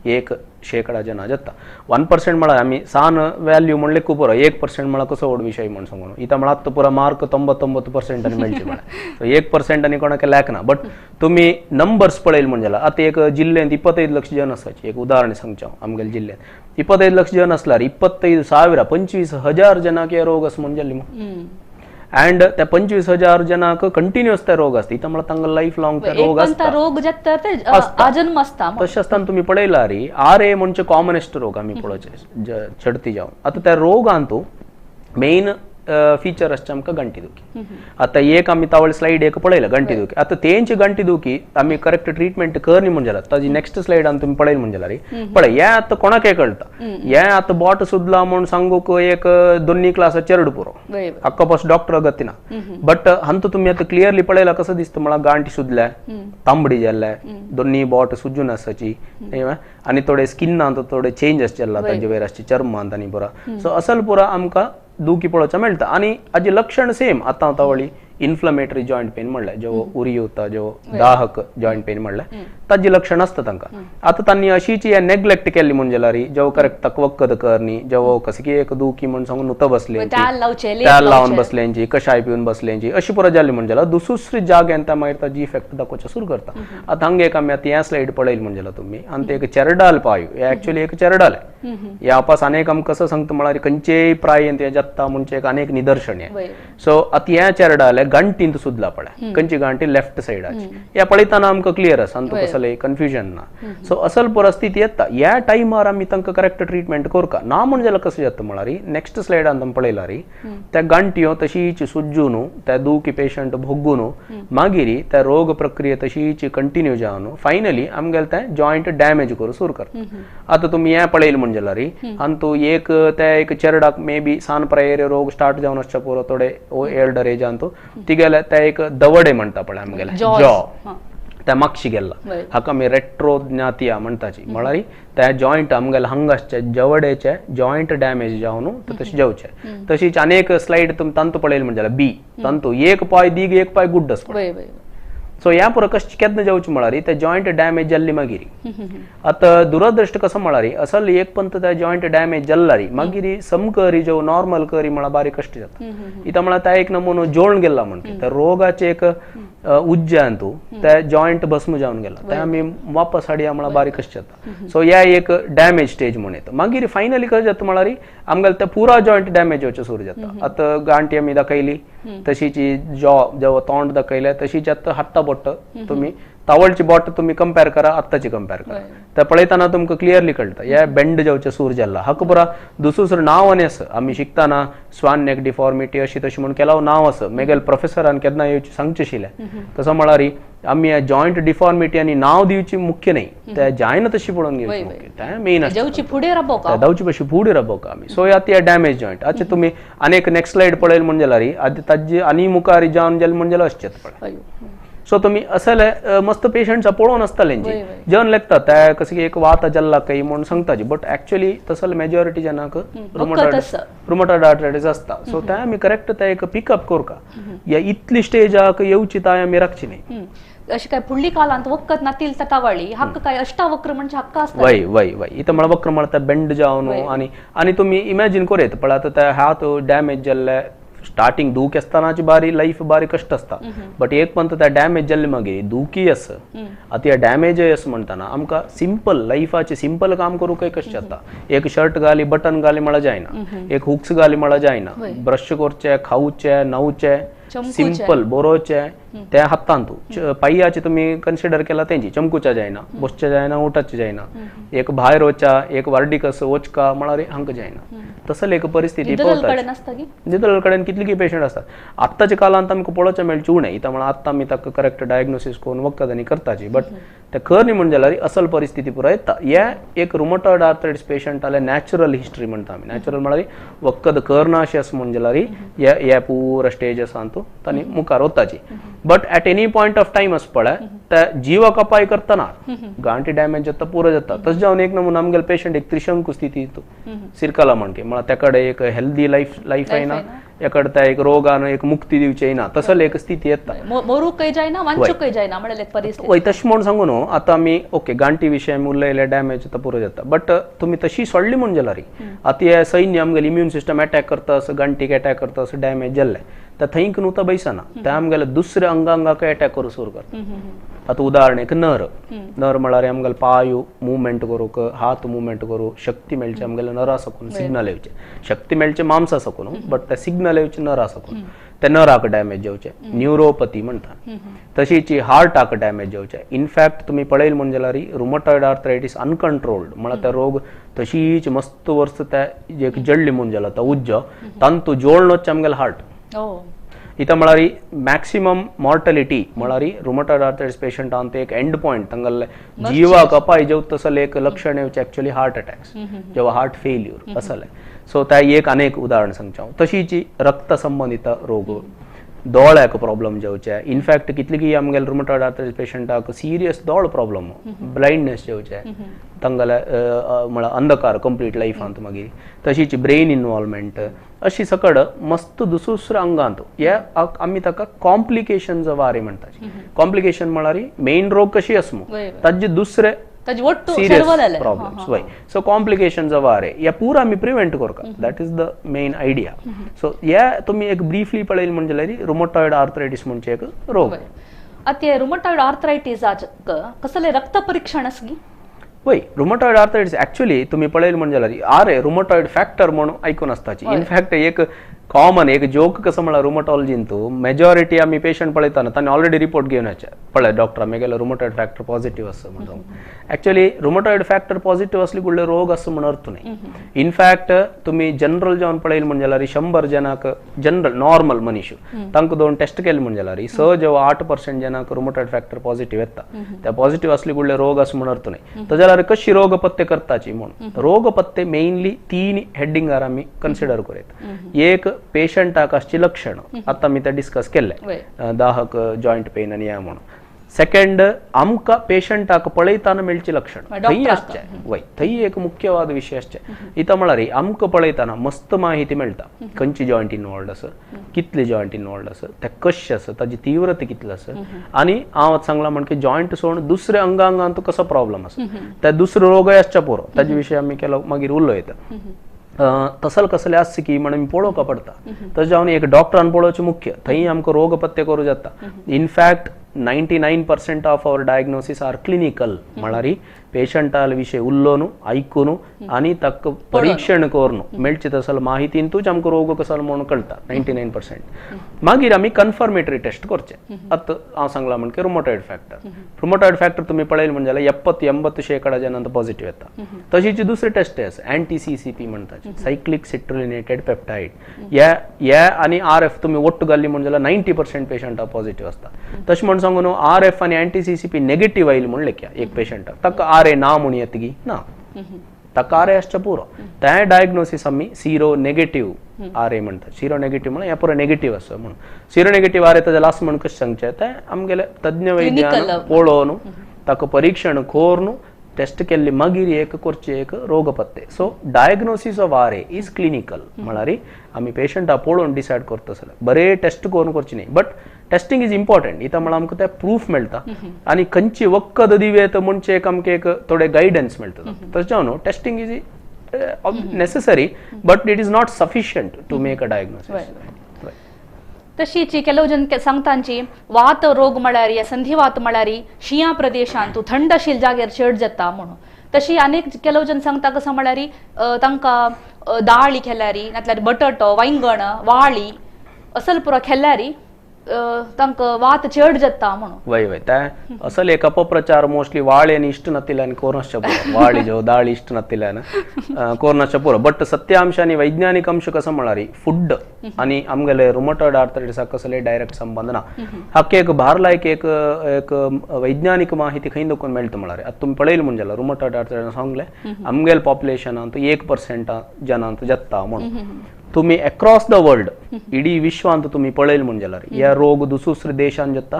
1% जना जाता. 1% म्हळ्यार आमी सान व्हॅल्यू म्हण लेखू पुरो, 1% म्हळ्यार कसो व्हड विशय म्हण सांगून इतां म्हळ्यार आतां पुरो मार्क 99% आनी मेळचे म्हळ्यार 1% आनी कोणाक लेखना. बट तुमी नंबर्स पळयले म्हण जाल्यार आतां एक जिल्ल्यांत 25 लक्ष जन आसाची, एक उदाहरण सांगचें हांव, आमगेल्या जिल्ल्यांत 25 लक्ष जन आसल्यार 25,000 25,000 जनांक हे रोग आसा म्हण जाल्ली मग. अँड त्या 25,000 जनांक कंटिन्युअस ते रोग आसता, इतां म्हळ्यार तांकां लायफ लॉंग ते रोग आसता, रोग जाता ते आजन्म आसता. तशें आसतना तुमी पळयल्यार आर ए म्हणजे कॉमनेस्ट रोग आमी पळोवचे चडती जावन. आतां त्या रोगांत मेन फीचर आसचे आमकां गांठी दुखी. आतां एक आमी तावळ स्लायड एक पळयला गांठी दुखी. आतां तेंची गांठी दुखी आमी करेक्ट ट्रिटमेंट करनी म्हण जाल्यार ताजी नेक्स्ट स्लायडान तुमी पळयली म्हण जाल्यार पळय हें आतां कोणाकय कळटा, हें आतां बोट सुदला म्हूण सांगूक एक दोन्ही क्लासा चेरड पुरो हाका पास डॉक्टर गतीना. बट हांतू तुमी आतां क्लियरली पळयला कसो दिसता म्हळ्यार गांठी सुदल्या, तांबडी जाल्ल्या, दोन्ही बोट सुजून आसाची आनी थोडे स्किनांत थोडे चेंज आसचे जाला ताजे वयर आसचे चर्मांत आनी पुरा. सो असल पुरा आमकां दुखी पळोवचें मेळटा. आनी हाजे लक्षण सेम आतां तावळी इन्फ्लमेटरी जॉयंट पेन म्हणल्यार जो उरी येता, जो दाहक जॉयंट पेन म्हणल्यार ताजे लक्षण आसता तांकां. आतां तांणी अशीच हे नेग्लेक्ट केल्ली म्हण जाल्यार जेव करेक्ट ताका वखद करनी, जेव कशें की एक दुखी म्हण सांगून नुतो बसले, त्याल लावन बसल्यांची, कशाय पिवन बसल्यांची अशी पुरो जाली म्हण जाल्यार दुसरी जाग्यान त्या मागीर ताजी इफेक्ट दाखोवचें सुरू करता. आतां हांगा एक आमी आतां ह्या स्लायड पळयली म्हण जाल्यार तुमी आनी ते एक चेरडाल पायो, हे एक्चुअली एक चेरडाल ह्या पास अनेक आमकां कसो सांगता म्हळ्यार खंयचेय प्रायेंत हें जाता म्हणचे एक अनेक निदर्शन हें. सो आतां हें चेरडालें गांठींत सुदला पळय, खंयची गांठी लेफ्ट सायडाची, ह्या पळयतना आमकां क्लियर आसा, आनी कसलें कन्फ्युजन ना. सो असल परिस्थिती येता ह्या टायमार आमी तांकां करेक्ट ट्रिटमेंट करका ना म्हण जाल्यार कसो जाता म्हळ्यार नेक्स्ट स्लायडान तुमी पळयल्यार त्या गांठयो तशीच सुजून त्या दुखी पेशंट भोगून मागीर त्या रोग प्रक्रिया तशीच कंटिन्यू जावन फायनली आमगेले तें जॉयंट डॅमेज करूं सुरू करता. आतां तुमी हें पळयलें म्हण जाल्यार आनी एक त्या एक चेरडाक मे बी सान प्रायेर रोग स्टार्ट जावन आसच्या पुरो थोडे एल्डर एजान तिगेले त्या एक दवडे म्हणटा पळय आमगेले जॉ त्या मागशी गेल्ला, हाका आमी रेट्रोज्ञातिया म्हणटाची. म्हळ्यार त्या जॉयंट आमगेले हांगा आसचे जवडेचे जॉयंट डॅमेज जावन तशें जावचें. तशीच अनेक स्लायड तुमी तांतू पळयलें म्हण जाल्यार बी तांतू एक पांय दीग एक पांय गुड्ड आसता. सो ह्या पुरो कशें केन्ना जावचें म्हळ्यार ते जॉयंट डॅमेज जाल्ली मागीर. आतां दुरदृश्ट कसो म्हळ्यार असल एक पंत त्या जॉयंट डॅमेज जाल्ला मागीर सम करी जो नॉर्मल करी म्हळ्यार बारीक कश्ट जाता. इथं म्हळ्यार त्या एक नमुनो जोडून गेला म्हणटा त्या रोगाचे एक उज्जान तूं त्या जॉयंट भस्म जावन गेला त्या आमी वापस हाडया म्हळ्यार बारीक कश्ट जाता. सो ह्या एक डॅमेज स्टेज म्हूण येता. मागीर फायनली कशें जाता म्हळ्यार आमगेले ते पुरा जॉयंट डॅमेज जावचें सुरू जाता. आतां गांठी आमी दाखयली तशीची जॉ जेव्हा तोंड दाखयलें तशीच आतां हाता बोट तुमी तावळची बोट तुमी कंपेर करा आत्ताची कंपेर करा त्या पळयतना तुमकां क्लियरली कळटा हे बेंड जावचें सूर जाल्ला. हाका पुरा दुसरो नांव आनी आसा आमी शिकतना स्वान नेक डिफॉर्मिटी अशी तशी म्हूण केला नांव आसा. मेगेल प्रोफेसरान केन्ना येवचें सांगचें आशिल्लें कसो म्हळ्यार आमी जॉयंट डिफॉर्मिटी आनी नांव दिवची मुख्य न्ही त्या जायना तशी पळोवन घेवची मुख्य त्या मेन आसता धांवची पशी फुडें राबोवका आमी. सो आतां हे डॅमेज जॉयंट आतां तुमी आनी एक नेक्स्ट स्लायड पळयली म्हण जाल्यार आतां ताजी आनी मुखार जावन जालें म्हण जाल्यार अशें पळय. सो तुमी असले मस्त पेशंट्स पळोवन आसताले जेवन लेगता त्या कशें की एक वात जाल्ला काही म्हूण सांगताची बट एक्चुअली तसले मेजॉरिटी जनाक रुमॅटॉइड आर्थरायटीस आसता. सो ते आमी करेक्ट ते एक पिकअप करका या इतली स्टेजाक येवची ताय आमी राखची न्ही. अशी काय फुडली कालांत वखद नातील तटावळी हक्क काय अष्टावक्र म्हणजे हक्क आसता. वय वय वय इथं म्हळ्यार वक्र म्हणटा बेंड जावन आनी आनी तुमी इमॅजीन करूं पळय आतां त्या हात डॅमेज जाल्ले स्टार्टिंग दूख आसतनाची बारी लायफ बारी कश्ट आसता बट एक पंत त्या डॅमेज जाल्ले मागीर दुखी आसा. आतां ह्या डॅमेज आसा म्हणटना आमकां सिंपल लायफाचें सिंपल काम करूंकय कशें जाता. एक शर्ट घाली बटन घाली म्हळ्यार जायना, एक हुक्स घाली म्हळ्यार जायना, ब्रश करचें खावचें न्हावचें सिंपल बरोवचें त्या हातान तूं पांयाचे तुमी कन्सिडर केला तेंची चमकुच्या जायना, बसचें जायना, उठाचें जायना, एक भायर वचा एक वार्डीक आसा वचका म्हळ्यार हांकां जायना. तसले एक परिस्थिती निदल कडेन कितली पेशंट आसतात. आत्ताच्या काळांत आमकां पळोवचें मेळचें उणें इतां म्हळ्यार आत्तां आमी ताका करेक्ट डायग्नोसीस करून वखद आनी करताची बट ते खर न्ही म्हण जाल्यार असल परिस्थिती पुराय येता. हे एक रुमॅटॉइड आर्थरायटीस पेशंटाले नॅचरल हिस्ट्री म्हणटा आमी. नॅचरल म्हळ्यार वखद करना अशें आसा म्हण जाल्यार हे पुरा स्टेज आसा तूं तांणी मुखार वताची. But at any point of time आसा पळय त्या जिवाक अपाय करतना गांठी डॅमेज जाता पुरो जाता. तशें जावन एक नमुना आमगेले पेशंट एक त्रिशंकू स्थिती सिरकला म्हणके म्हळ्यार त्या कडेन एक हेल्दी लायफ येना, एकडे त्या एक रोगान एक मुक्ती दिवची येना तसले एक स्थिती येता. मरूकय जायना वांचूकय जायना म्हणल्यार परिस्थिती. वय तशें म्हूण सांगू न्हू आतां आमी ओके गांठी विशय आमी उलयले डॅमेज जाता पुरो जाता बट तुमी तशी सोडली म्हूण जाल्यार आतां हे सैन्य आमगेले इम्यून सिस्टम एटॅक करता असो गांठीक एटॅक करता असो डॅमेज जाल्लें त्या थंयक न्हू तो बैसना त्या आमगेले दुसऱ्या अंगांगाक एटॅक करूं सुरू करता. आतां उदाहरण एक नर नर म्हळ्यार आमगेले पांय मुवमेंट करूंक हात मुवमेंट करूं शक्ती मेळची आमगेले नरा सकून सिग्नल येवचें शक्ती मेळचें मांसा सकून बट त्या सिग्नल येवचें नरा सकून त्या नराक डॅमेज जावचें न्युरोपती म्हणटा. तशीच हार्टाक डॅमेज जावचें. इनफॅक्ट तुमी पळयलें म्हण जाल्यार रुमॅटॉइड आर्थरायटीस अनकंट्रोल्ड म्हळ्यार त्या रोग तशीच मस्त वर्स त्या एक जडली म्हूण जाला तो उज्जो तांतू जोडणोच आमगेले हार्ट. इथं म्हळ्यार मॅक्सिमम मॉर्टलिटी म्हळ्यार रुमॅटॉइड आर्थरायटीस पेशंटान ते एक एंड पॉयंट तांगेले जिवाक अपाय जेवता तसले एक लक्षण येवचें एक्चुअली हार्ट अटॅक्स जेव्हा हार्ट फेल्यूर असले. सो त्या एक अनेक उदाहरण सांगचें हांव. तशीच रक्त संबंदीत रोग दोळ्याक प्रॉब्लम जावचे. इनफॅक्ट कितली आमगेले रुमॅटॉइड आर्थरायटीस पेशंटाक सिरियस दोळ प्रॉब्लम ब्लायंडनेस जावचे तांगेले म्हळ्यार अंधकार कंप्लीट लायफांत मागीर तशीच ब्रेन इनवॉल्वमेंट अशी सकड मस्त दुसऱ्या अंगांत हे आमी ताका कॉम्प्लिकेशन वारे म्हणटा. कॉम्प्लिकेशन म्हळ्यार मेन रोग कशी आसमू ताजे दुसरे सिरियस प्रॉब्लम्स वय. सो कॉम्प्लिकेशन वारे हे पुरा आमी प्रिवेंट करता. That is the main idea. So हे तुमी एक ब्रीफली पळयलें म्हण जाल्यार रुमॅटॉइड आर्थरायटीस म्हणजे एक रोग. आतां रुमॅटॉइड आर्थरायटीस कसलें रक्त परीक्षण आसा? वय रुमॅटॉइड आर्थरायटीस एक्चुअली तुमी पळयलें म्हण जाल्यार आरे रुमॅटॉइड फॅक्टर म्हणून आयकून आसताची. इनफॅक्ट एक कॉमन एक जोक कसो म्हळ्यार रुमॅटॉलॉजीन तूं मेजॉरिटी आमी पेशंट पळयतना तांणी ऑलरेडी रिपोर्ट घेवन येचे पळय डॉक्टर आमी रुमॅटॉइड फॅक्टर पॉझिटिव्ह आसा म्हणून. एक्चुअली रुमॅटॉइड फॅक्टर पॉझिटिव्ह असली कुठले रोग आसा म्हण अर्थ न्ही. इनफॅक्ट तुमी जनरल जावन पळयलें म्हण जाल्यार 100 जणांक जनरल नॉर्मल मनीस तांकां दोन टेस्ट केले म्हण जाल्यार 6 जेव्हा 8% जणांक रुमॅटॉइड फॅक्टर पॉझिटिव्ह येता. त्या पॉझिटिव्ह असली कुठले रोग आसा म्हण अर्थ न्ही. तो जाल्यार कशी रोग पत्ते करताची म्हणून रोग पत्ते मेनली 3 हेडिंगार आमी कन्सिडर करूं. एक पेशंटाक आसची लक्षण आतां आमी ते डिस्कस केल्ले दाहक जॉयंट पेन आनी ह्या म्हणून. सेकंड आमकां पेशंटाक पळयतना मेळची लक्षण थंय आसचे वय थंय एक मुख्यवाद विशय आसचे इतां म्हळ्यार आमकां पळयतना मस्त माहिती मेळटा खंयची जॉयंट इनवॉल्ड आसा कितले जॉयंट इनवॉल्ड आसा ते कशें आसा ताजी तीव्रता कितली आसा आनी हांव सांगलां म्हण की जॉयंट सोडून दुसऱ्या अंगांगांत कसो प्रॉब्लम आसा त्या दुसरो रोगय आसच्या पुरो ताजे विशय आमी केलो मागीर उलयता तसल कसले आसचे की म्हणून पळोवंक पडटा तशें जावन एक डॉक्टरान पळोवचें मुख्य थंय आमकां रोग पत्ते करूं जाता. In fact 99% of our diagnosis are clinical म्हळ्यार पेशंटाल विशय उलोवन आयकून आनी ताका परीक्षण करून मेळचे तसल माहितींतूच आमकां रोग कसलो म्हणून कळटा 99%. मागीर आमी कन्फर्मेटरी टेस्ट करचे. आतां हांव सांगलां म्हण की रुमोटॉयड फॅक्टर रुमोटॉयड फॅक्टर तुमी पळयलें म्हण जाल्यार 70-80% जणांत पॉझिटिव्ह येता. तशीच दुसरी टेस्ट आसा अँटी CCP म्हणटा सायक्लिक सिट्रुलिनेटेड पेप्टायड ह्या आनी RF तुमी ಒಟ್ಟು घाली म्हण जाल्यार 90% पेशंटाक पॉझिटिव्ह आसता. तशें म्हण सांगू न्हू RF आनी अँटी CCP negative आयली म्हण लेखया एक पेशंटाक ताका RA ना म्हूण येता गी ना ताका RA आसचें पुरो. तें डायग्नोसीस आमी सिरो नेगेटीव RA म्हणटात. सिरो नेगेटीव म्हळ्यार हें पुरो नेगेटीव आसा म्हणून सिरो नेगेटीव RA ताजें लास्ट म्हण कशें सांगचें तें आमगेले तज्ञ वैद्यान पळोवन ताका परीक्षण करून टेस्ट केल्ली मागीर एक करचे एक रोगपत्ते. So diagnosis of RA is clinical म्हळ्यार आमी पेशंटाक पळोवन डिसायड करता जाल्यार बरे टेस्ट करून करचे न्ही बट टेस्टिंग is important. इतां म्हळ्यार आमकां तें प्रूफ मेळटा आनी खंयची वखद दिवयेत म्हणचे एक आमकां एक थोडे गायडन्स मेळटा. तशें जावन testing is necessary but it is not sufficient to make a diagnosis. तशीच ಕೆಲವು जन सांगतांची वात रोग म्हळ्यार संधिवात म्हळ्यार शिंया प्रदेशांत थंड आशिल्ल्या जाग्यार चड जाता म्हणून. तशी अनेक ಕೆಲವು जन सांगता कसं म्हळ्यार तांकां दाळी खेल्यार नातल्यार बटाटो वांयगण वाळी असल पुरो खेल्यार तांकां वात चड जाता म्हणून. वय वय ते असल एक अपप्रचार मोस्टली वाळे आनी इश्ट नातिल्यान कोरनासच्या पुरो वाळी जो दाळी इश्ट नातिल्यान कोरनासच्या पुरो. बट सत्यांश आनी वैज्ञानिक अंश कसो म्हळ्यार फूड आनी आमगेले रुमटॉयड आर्थरायटिसाक कसले डायरेक्ट संबंध ना. हाका एक भार लायक एक एक वैज्ञानिक माहिती खंय दखून मेळटा म्हळ्यार आतां तुमी पळयलें म्हण जाल्यार रुमटॉयड आर्थरायटिस सांगलें आमगेले पॉप्युलेशनांत 1% जनांत जाता म्हणून. तुम्ही अक्रॉस the world इडी विश्वांत तुम्ही पळयलें म्हण जाल्यार ह्या रोग दुसरे देशान जाता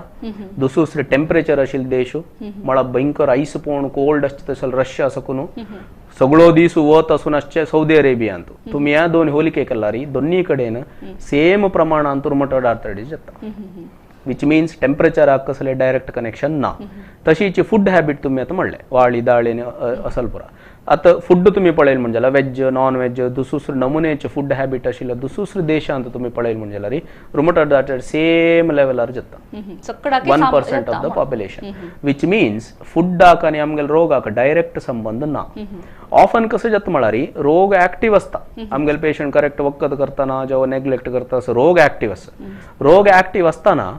दुसरे टेम्परेचर आशिल्ले देश म्हळ्यार भयंकर आयस पोवन कोल्ड आसता तशें रशिया सकून सगळो दीस वत आसून आसचे सौदी अरेबियांत तुमी ह्या दोन होलिके केल्यार दोन्ही कडेन सेम प्रमाणांत रुमटॉयड आर्थरायटीस जाता which means टेम्परेचराक कसले डायरेक्ट कनेक्शन ना. तशीच फूड हॅबिट तुमी आतां म्हणलें वाळी दाळी असल पुरा. आतां फूड तुमी पळयलें म्हण जाल्यार वेज नॉन वेज दुसरे नमुनेचे फूड हॅबिट आशिल्ले दुसरे देशांत तुमी पळयलें म्हण जाल्यार रुमटॉयड आर्थरायटीस सेम लेवलार जाता 1% of the population which means फुडाक आनी आमगेले रोगाक डायरेक्ट संबंध ना. ऑफन कसं जाता म्हळ्यार रोग ऍक्टिव्ह आसता आमगेले पेशंट करेक्ट वखद करतना जेव्हा नेग्लेक्ट करता असो रोग ऍक्टिव्ह आसता. रोग ऍक्टिव्ह आसतना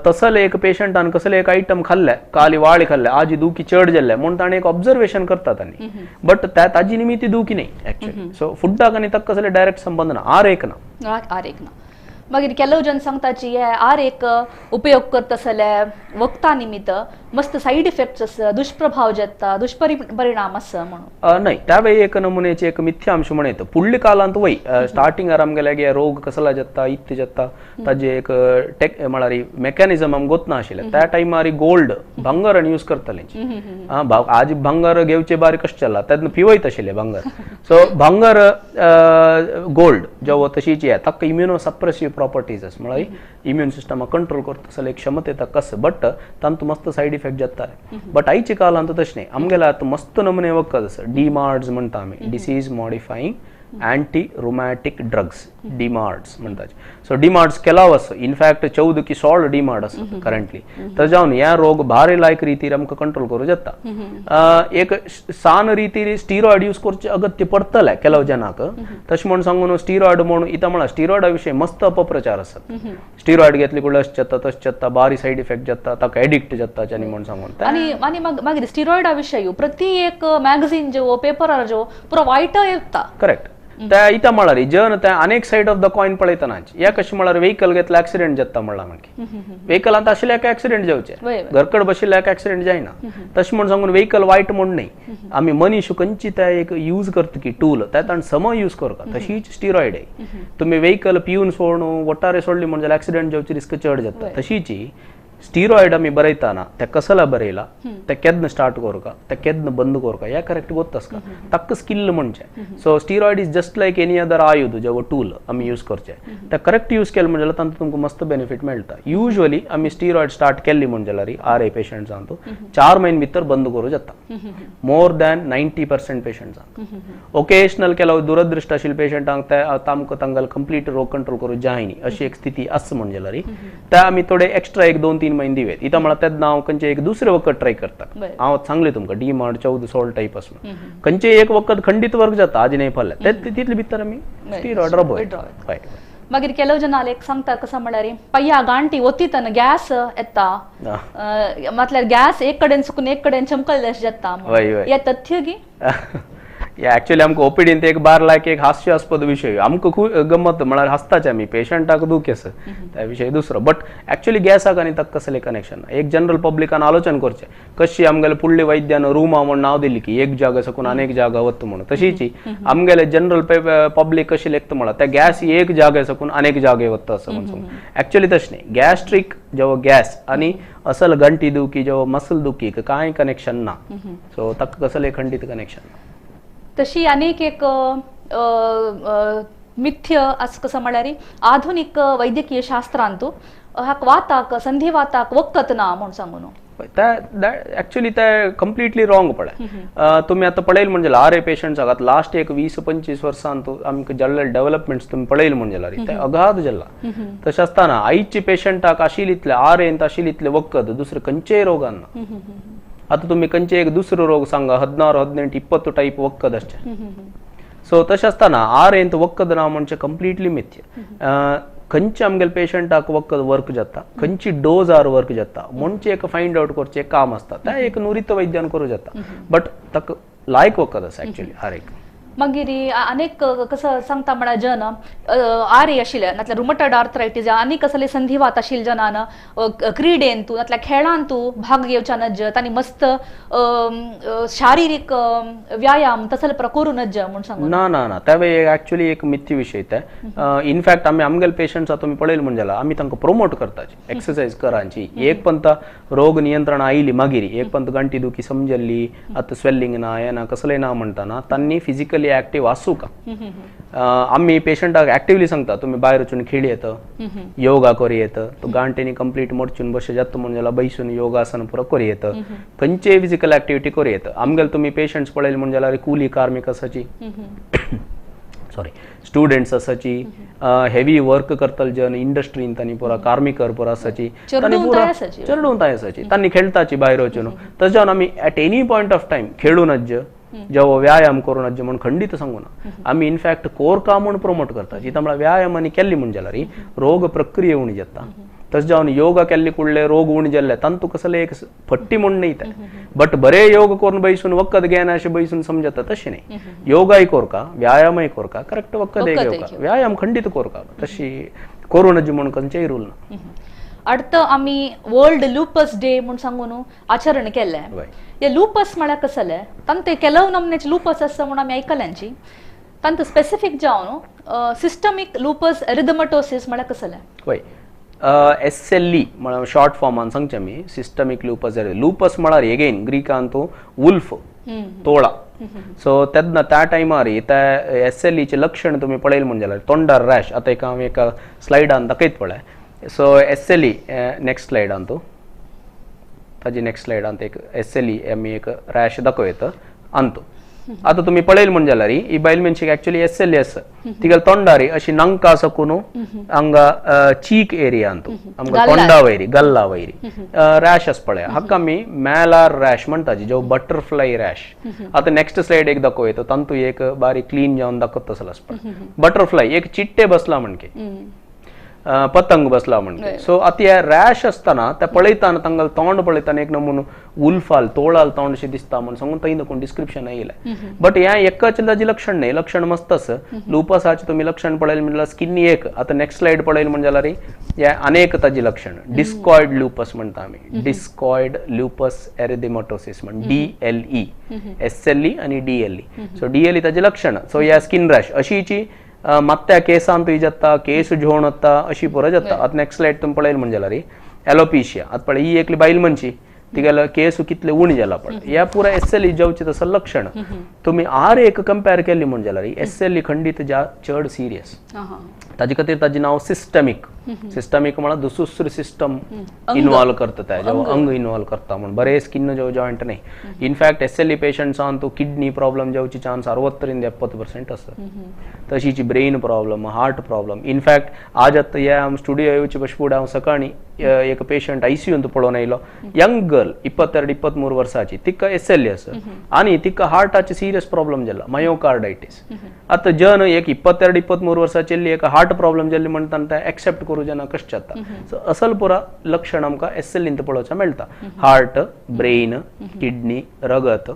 तसले एक पेशंटान कसले एक आयटम खाल्ले काली वाळी खाल्ले आजी दुखी चड जाल्ले म्हूण ताणें एक ऑब्जर्वेशन करता तांणी बट ताजी निमित्त दुखी न्ही एक्चुअली. सो फुडाक आनी ताका कसले डायरेक्ट संबंध ना आर एक ना आर एक ना. मागीर ಕೆಲವು जन सांगताची हे आर एक उपयोग करता जाल्यार वखदां निमित्त मस्त सायड इफेक्ट्स आसा दुष्प्रभाव जाता दुष्परिणाम आसा म्हणून. नाही त्या वेळी एक नमुनेचे एक मिथ्यांश म्हण येता पुडल्या कालांत वय स्टार्टिंगार आमगेले रोग कसला जाता इत्त जाता ताजे एक टेक म्हळ्यार मेकॅनिझम आमकां गोत नाशिल्लें त्या टायमार गोल्ड भांगर आनी यूज करताले. आज भांगर घेवचे बारी कशें चल्ला तेन्ना पिवयत आशिल्ले भांगर. सो भांगर गोल्ड जेव्हा तशीच ताका इम्युनो सप्रेसिव्ह प्रॉपर्टीज आसा म्हळ्यार इम्युन सिस्टमाक कंट्रोल करता जाल्यार एक क्षमता येता कसं बट तांतूं मस्त सायड इफेक्ट जाता. बट आयच्या काळांत तशें न्ही आमगेले आतां मस्त नमुने वखद आसा डीमार्ड्स म्हणटा आमी disease modifying anti rheumatic drugs DMARDs म्हणटात. सो डीमार्ड्स केलाव आसा इनफॅक्ट 14 की 16 डीमार्ड आसा करंटली. तर जावन ह्या रोग भारी लायक रितीर आमकां कंट्रोल करूं जाता. एक सान रितीर स्टिरॉयड यूज करचें अगत्य पडटलें केलाव जनाक तशें म्हूण सांगू न्हू स्टिरॉयड म्हणून इतां म्हळ्यार स्टिरॉयडा विशय मस्त अपप्रचार आसात स्टिरॉयड घेतले कुडले अशें जाता तशें जाता बारी सायड इफेक्ट जाता ताका एडिक्ट जाता आनी म्हूण सांगून. आनी आनी मागीर स्टिरॉयडा विशय प्रति एक मॅगझीन जो पेपरार जो पुरो वायट येता. करेक्ट त्या इतां म्हळ्यार जन त्या अनेक सायड ऑफ the coin पळयतना ह्या कशें म्हळ्यार व्हेकल घेतलं एक्सिडेंट जाता म्हणला मागीर व्हेकलांत आशिल्ल्याक एक्सिडेंट जावचे घरकड बशिल्ल्याक एक्सिडेंट जायना तशें म्हूण सांगून व्हेकल वायट म्हूण न्ही आमी मनीस खंयची त्या एक यूज करता की टूल त्या ताण समय यूज करता तशीच स्टिरॉयड आहे. तुमी व्हेकल पिवन सोडून वटारे सोडली म्हण जाल्यार एक्सिडेंट जावची रिस्क चड जाता. तशीच स्टिरॉयड आमी बरयताना ते कसला बरयला ते केन्ना स्टार्ट कोरका ते केन्ना बंद कोरका हे करेक्ट गोत्तासका ताका स्किल म्हणचे. So steroid is just like any other आयुध जेव्हा टूल आमी यूज करचे ते करेक्ट यूज केले म्हणजे तांतूं तुमकां मस्त बेनिफीट मेळटा. युजली आमी स्टिरॉयड स्टार्ट केल्ली म्हण जाल्यार आर ए पेशंट्सांतू 4 म्हयने भितर बंद करूं जाता मोर दॅन 90% पेशंट्सांक. ओकेशनल केलो दुरदृश्ट आशिल्ले पेशंटांक ते आमकां तांकां कंप्लीट रोग कंट्रोल करूं जायनी अशी एक स्थिती आसा म्हण जाल्यार ते आमी थोडे एक्स्ट्रा 1-2-3 म्हयने दिवेत. इथं म्हळ्यार तेन्ना हांव खंयचे एक दुसरे वखद ट्राय करता. हांव सांगले तुमकां डी मार्ट 14 16 टायप आसून खंयचे एक वखद खंडीत वर्क जाता आज न्हय फाल्यां तितले भितर आमी स्टिरॉयड राबोय. मागीर ಕೆಲವು ಜನ ಲೇಕ್ सांगता कसं म्हळ्यार पय्या गांठी ओतितन गॅस येता म्हटल्यार गॅस एक कडेन सुकून एक कडेन चमकल्ले जाता हे तथ्य की ऍक्च्युअली आमकां ओपीडीन एक बार लायक एक हास्यास्पद विशय आमकां खूब गमत म्हळ्यार हासताचे आमी पेशंटाक दूख आसा त्या विशय दुसरो बट ऍक्च्युअली गॅसाक आनी ताका कसलें कनेक्शन ना. एक जनरल पब्लिकान आलोचन करचें कशी आमगेले फुडले वैद्यान रुमा म्हूण नांव दिली की एक जागा सकून अनेक जागा वता म्हणून तशीच आमगेले जनरल पब्लिक कशी लेखता म्हळ्यार त्या गॅस एक जागे सकून अनेक जागे वता असं म्हणून ऍक्च्युअली तशें न्ही. गॅस्ट्रीक जेव्हा गॅस आनी असल गंटी दुखी जेव्हा मसल दुखी कांय कनेक्शन ना. सो ताका कसलें खंडीत कनेक्शन ना. तशी अनेक एक मिथ्य असं कसं म्हळ्यार आधुनिक वैद्यकीय शास्त्रांतू हाक वाताक संधिवाताक वखद ना म्हणून सांगून ऍक्च्युअली ते कंप्लिटली रॉंग पळय. तुमी आतां पळयल म्हणजे आर ए पेशंट्स आतां लास्ट एक 20-25 वर्सांत आमकां जाल्ले डेव्हलपमेंट्स तुमी पळयल म्हणजे जाल्यार ते अगाध जाला. तशें आसतना आयचे पेशंटाक आशिल्ले इतले आर एन आशिल्ले इतले वखद दुसरे खंयचेय रोगान ना. आतां तुमी खंयचे एक दुसरो रोग सांगा 16, 18, 20 टायप वखद आसचे. सो तशें आसतना आर एन वखद ना म्हणजे कंप्लिटली मिथ्य. खंयचे आमगेले पेशंटाक वखद वर्क जाता खंयची डोज are work जाता म्हणजे एक फायंड आवट करचें काम आसता तें एक नुरीत वैद्यान करूं जाता बट ताका लायक वखद आसा ऍक्च्युअली आर एक. मागीर अनेक कसं सांगता म्हळ्यार जन आरे आशिल्ले नातल्यार रुमटॉइड आर्थरायटीस आनी कसले संधिवात आशिल्ले जनान क्रीडेंतू नातल्यार खेळांतू भाग घेवच्या नज तांणी मस्त शारिरीक व्यायाम तसले करूं नज म्हूण सांगू ना ना ना ते ऍक्च्युअली एक मिथ्य विशय ते. इनफॅक्ट आमी आमगेले पेशंट्स तुमी पळयल म्हण जाल्यार आमी तांकां प्रमोट करताची एक्सरसाइज करांची. एक पंत रोग नियंत्रण आयली मागीर एक पंत गंटी दुखी समजल्ली आतां स्वेल्लिंग ना हें ना कसलें ना म्हणटाना तांणी फिजिकली ऍक्टिव्ह आसूं का. आमी पेशंटाक ऍक्टिवली सांगता तुमी भायर वचून खेळ येत योगा करूं येत तो गांठीनी कंप्लीट मोडचून बशे जाता म्हण जाल्यार बैसून योगासन पुरो करूं येत खंयचेय फिजिकल ऍक्टिव्हिटी करूं येत. आमगेले तुमी पेशंट्स पळयले म्हण जाल्यार कुली कार्मीक आसाची सॉरी स्टुडंट्स आसाची हेवी वर्क करतले जन इंडस्ट्रीन तांणी पुरा कार्मिकर पुरा आसाची चेडूं तांय आसाची तांणी खेळटाची भायर वचून. तशें जावन आमी at any point of time खेळूं नज जेव्हा व्यायाम करूं नज म्हूण खंडीत सांगू ना. आमी इनफॅक्ट कोरका म्हूण प्रमोट करता जिता म्हळ्यार व्यायाम आनी केल्ली म्हण जाल्यार रोग प्रक्रिया उणी जाता. तशें जावन योगा केल्ली कुडले रोग उणी जाल्ले तांतू कसले एक फट्टी म्हूण न्ही ते बट बरे योग करून बैसून वखद घेना अशें बैसून समजता तशें न्ही. योगाय कोरका व्यायामय कोरका करेक्ट वखद घेवका व्यायाम खंडीत कोरका तशी करूं नज म्हूण खंयचेय रूल ना. अर्थ आमी वर्ल्ड लुपस डे म्हूण सांगून आचरण केल्लें. हे लुपस म्हळ्यार कसलें तांचे ಕೆಲವು नमनेचे लुपस आसा म्हूण आमी आयकल्यांची तांकां स्पेसिफीक जावन सिस्टमीक लुपस एरिथमेटोसिस म्हळ्यार कसलें? वय एस एल ई म्हळ्यार शॉर्ट फॉर्मान सांगचें आमी सिस्टमीक लुपस. लुपस म्हळ्यार एगेन ग्रीकान तो वुल्फ तोळा. सो तेन्ना त्या टायमार त्या एस एल ईचें लक्षण तुमी पळयल म्हण जाल्यार तोंडार रॅश आतां एक हांव एका स्लायडान दाखयत पळय. So S L E next स्लायडान तो ताजी नेक्स्ट स्लायडान एक एस एल ई आमी एक रॅश दाखोवं अंतू आतां तुमी पळयल म्हण जाल्यार ही बायल मनशेक ऍक्च्युअली एस एल ई आसा तिगेले तोंडार अशी नांका सकून हांगा चीक एरिया अंतू आमकां तोंडा वयरी गल्ला वयरी रॅश आसा पळय हाका आमी मॅलार रॅश म्हणटा जो बटरफ्लाय रॅश. आतां नेक्स्ट स्लायड एक दाखोवं येता तांतू एक बारीक क्लीन जावन दाखयता तसलो आसा पळय बटरफ्लाय एक चिट्टे बसला म्हणके पतंग बसला म्हणजे. सो आतां हे रॅश आसतना ते पळयतना तांकां तोंड पळयतना एक नमुनो उल्फाल तोळाल तोंड अशें दिसता म्हूण सांगून थंय कोण डिस्क्रिप्शन येयलें बट हें एकच ताजें लक्षण न्ही लक्षण मस्त आसा. लुपसाचें तुमी लक्षण पळयलें म्हणल्यार स्किन एक आतां नेक्स्ट स्लायड पळयलें म्हण जाल्यार हें अनेक ताजें लक्षण डिस्कॉयड लुपस म्हणटा आमी डिस्कॉयड लुपस एरिथमेटोसिस म्हण D L E S L E आनी D L E. So D L E ताजें लक्षण. सो ह्या स्किन रॅश अशीची मात्या केसान तुय जाता केस झोण वता अशी पुरो जाता. आतां नेक्स्ट स्लायड तुमी पळयल म्हण जाल्यार एलोपेशिया आतां पळय ही एकली बायल मनशी तिगेलो केस कितले उणी जाला पळय ह्या पुरा एस एल ई जावचे तसं लक्षण तुम्ही आर एक कंपेर केली म्हण जाल्यार एस एल ई खंडीत चड सिरियस. ताजे खातीर ताजें नांव सिस्टमीक. सिस्टमीक म्हळ्यार दुसरी सिस्टम इन्वॉल्व करता ते जेव्हा अंग इन्वॉल्व करता म्हण बरे स्किन जेव्हा जॉयंट न्ही. In fact S L E पेशंट्सान तूं किडनी प्रॉब्लम जावची चान्स 60 to 70% आसता. तशीच brain problem, heart problem. In fact आज आतां हे आम स्टुडियो येवचे पशी फुडें हांव सकाळी एक पेशंट आयसीयूंत पळोवन आयलो, यंग गर्ल 22-23 वर्साची, तिका एस एल ई आसा आनी तिका हार्टाचे सिरियस प्रॉब्लम जाला, मयोकार्डायटीस. आतां जन एक 22-23 वर्साची एक हार्ट प्रॉब्लम जाल्ली म्हणटा ते एक्सेप्ट करूं जेन्ना कशें जाता. सो असल पुरा लक्षण आमकां एस एल ईंत पळोवचें मेळटा. हार्ट, ब्रेन, किडनी, रगत,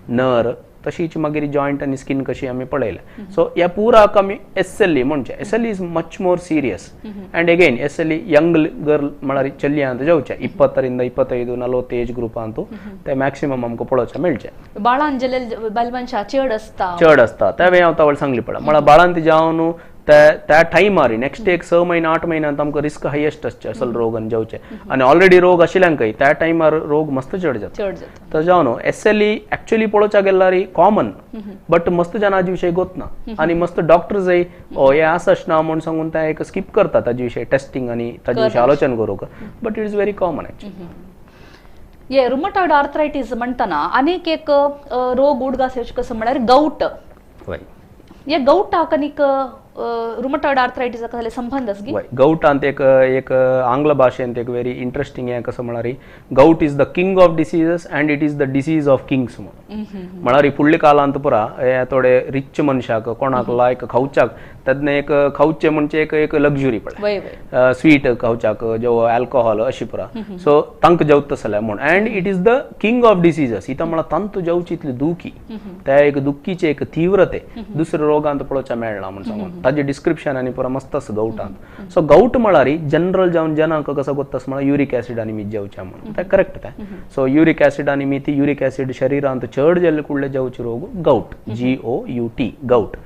नर, तशीच मागीर जॉयंट आनी स्किन कशी आमी पळयल्या. सो ह्या पुराक आमी एस एल ई म्हणचे. S L E is much more serious and again S L E young girl म्हळ्यार चलयांत जावचें 20ರಿಂದ 25-40 एज ग्रुपांतू ते मॅक्सिमम आमकां पळोवचें मेळचें. बाळान जाल्यार बायल मनशां चड आसता. चड आसता तें हांव तवळ सांगली पळय म्हळ्यार बाळांत जावन त्या टायमार नेक्स्ट एक 6 महिने 8 महिन्यांत आमकां रिस्क हायेस्ट आसचे असल रोगान जावचे आनी ऑलरेडी रोग आशिल्ल्यांकय त्या टायमार रोग मस्त चड जाता. चड जाता. तर जावन एस एल ई एक्चुअली पळोवच्या गेल्यार कॉमन बट मस्त जाण हाजे विशय गोत ना आनी मस्त डॉक्टर्सय ओ हें आसा ना म्हूण सांगून ते एक स्कीप करता ताजे विशय टेस्टिंग आनी ताजे विशय आलोचन करूंक, but it is very common actually. हे रुमटॉइड आर्थरायटीस म्हणटना अनेक एक रोग उडगास येवचे कसं म्हळ्यार गौट. हे गौटाक आनीक रुमटॉइड आर्थरायटीस कसले संबंध आसा? गौटांत एक एक आंग्ल भाशेंत एक व्हेरी इंट्रस्टिंग हें कसं म्हळ्यार gout is the king of diseases and it is the disease of kings म्हणून. म्हळ्यार फुडल्या काळांत पुरा हे थोडे रिच मनशाक कोणाक लायक खावच्याक तेन्ना एक खावचें म्हणजे एक एक लक्झुरी पळय स्वीट खावच्याक जेव अल्कोहोल अशी पुरा सो तांकां जेवता जाल्यार म्हूण and it is the king of diseases. इथं म्हळ्यार तांतू जेवची इतली दुखी त्या एक दुखीची एक तीव्रते दुसऱ्या रोगांत पळोवच्या मेळना म्हूण सांगून ताजें डिस्क्रिप्शन आनी पुरा मस्त आसा गौटांत. सो गौट म्हळ्यार जनरल जावन जनांक कसो गोत्ता म्हळ्यार युरीक एसिड आनी मीत जेवचें म्हणून तें करेक्ट तें. सो युरीक एसिड आनी मीत युरीक एसिड शरिरांत चड जाल्ले कुडले जेवचे रोग गौट, GOUT gout.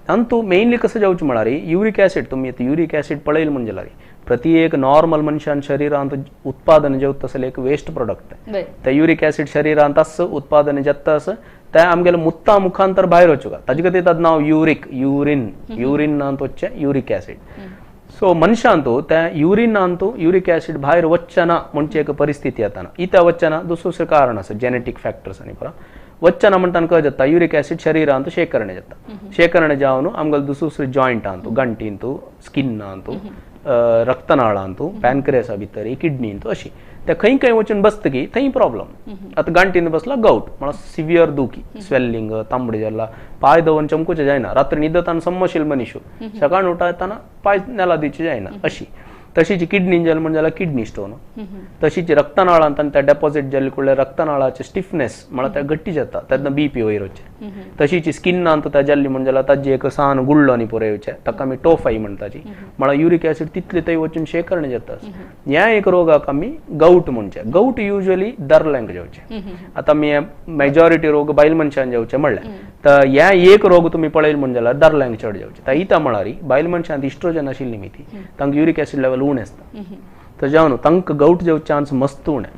तांतू मेनली कसं जेवचें म्हळ्यार युरीक एसिड तुमी युरीक एसिड पळयल म्हण जाल्यार प्रति एक नॉर्मल मनशान शरिरांत उत्पादन जेवता तसलें एक वेस्ट प्रोडक्ट ते युरीक एसिड शरिरांत आस उत्पादन जाता आसा ते आमगेले मुत्ता मुखांतर भायर वचूंक ताजे खातीर ताजें नांव युरीक, युरीन, युरीनांत वचचें युरीक एसिड. सो मनशांतू त्या युरिनांतू युरीक एसिड भायर वचना म्हणचे एक परिस्थिती येता इत्या वचना दुसरें कारण आसा जेनेटीक फॅक्टर्स आनी पुरा वचना म्हणटान कळ जाता युरीक एसिड शरिरांत शेकरणे जाता. शेकरणे जावन आमगेले दुसरे जॉयंटांतू, गंटींतू, स्किनांतू, रक्तनाळांतू, पॅनक्रियासा भितर, किडनींतू अशी ते खंय खंय वचून बसतकी थंय प्रॉब्लम. आतां गांठीन बसला गौट म्हळ्यार सिवियर दुखी, स्वेल्लिंग, तांबडे जाला, पांय दवरून चमकुचे जायना, रात्री न्हिदताना सम्मशील मनीस सकाळ उठताना पांय नेला दिवचे जायना अशी. तशीच किडनी जाली म्हण जाल्यार किडनी स्टोन, तशीच रक्तनाळांत आनी त्या डेपॉझिट जाल्ले कुडले रक्तनाळाचे स्टिफनेस म्हळ्यार ते घट्टी जाता तेन्ना बीपी वयर वचचें. तशीच स्किनांत त्या जाल्ली म्हण जाल्यार ताजी एक सान गुळ्ळो आनी पुरो येवचें ताका आमी टोफाई म्हणटाची म्हळ्यार युरीक एसिड तितले थंय वचून शेकरणे जाता. ह्या एक रोगाक आमी गौट म्हणचे. गौट युजली दरल्यांक जावचें. आतां आमी मेजॉरिटी रोग बायल मनशान जावचें म्हणलें तर ह्या एक रोग तुमी पळयल म्हण जाल्यार दरल्यांक चड जावचें. तर इता म्हळ्यार बायल मनशांत इस्ट्रोजन आशिल्ली न्ही ती तांकां युरीक एसिड लेवल उणें आसता तर जावन तांकां गौट जावचे चान्स मस्त उणें,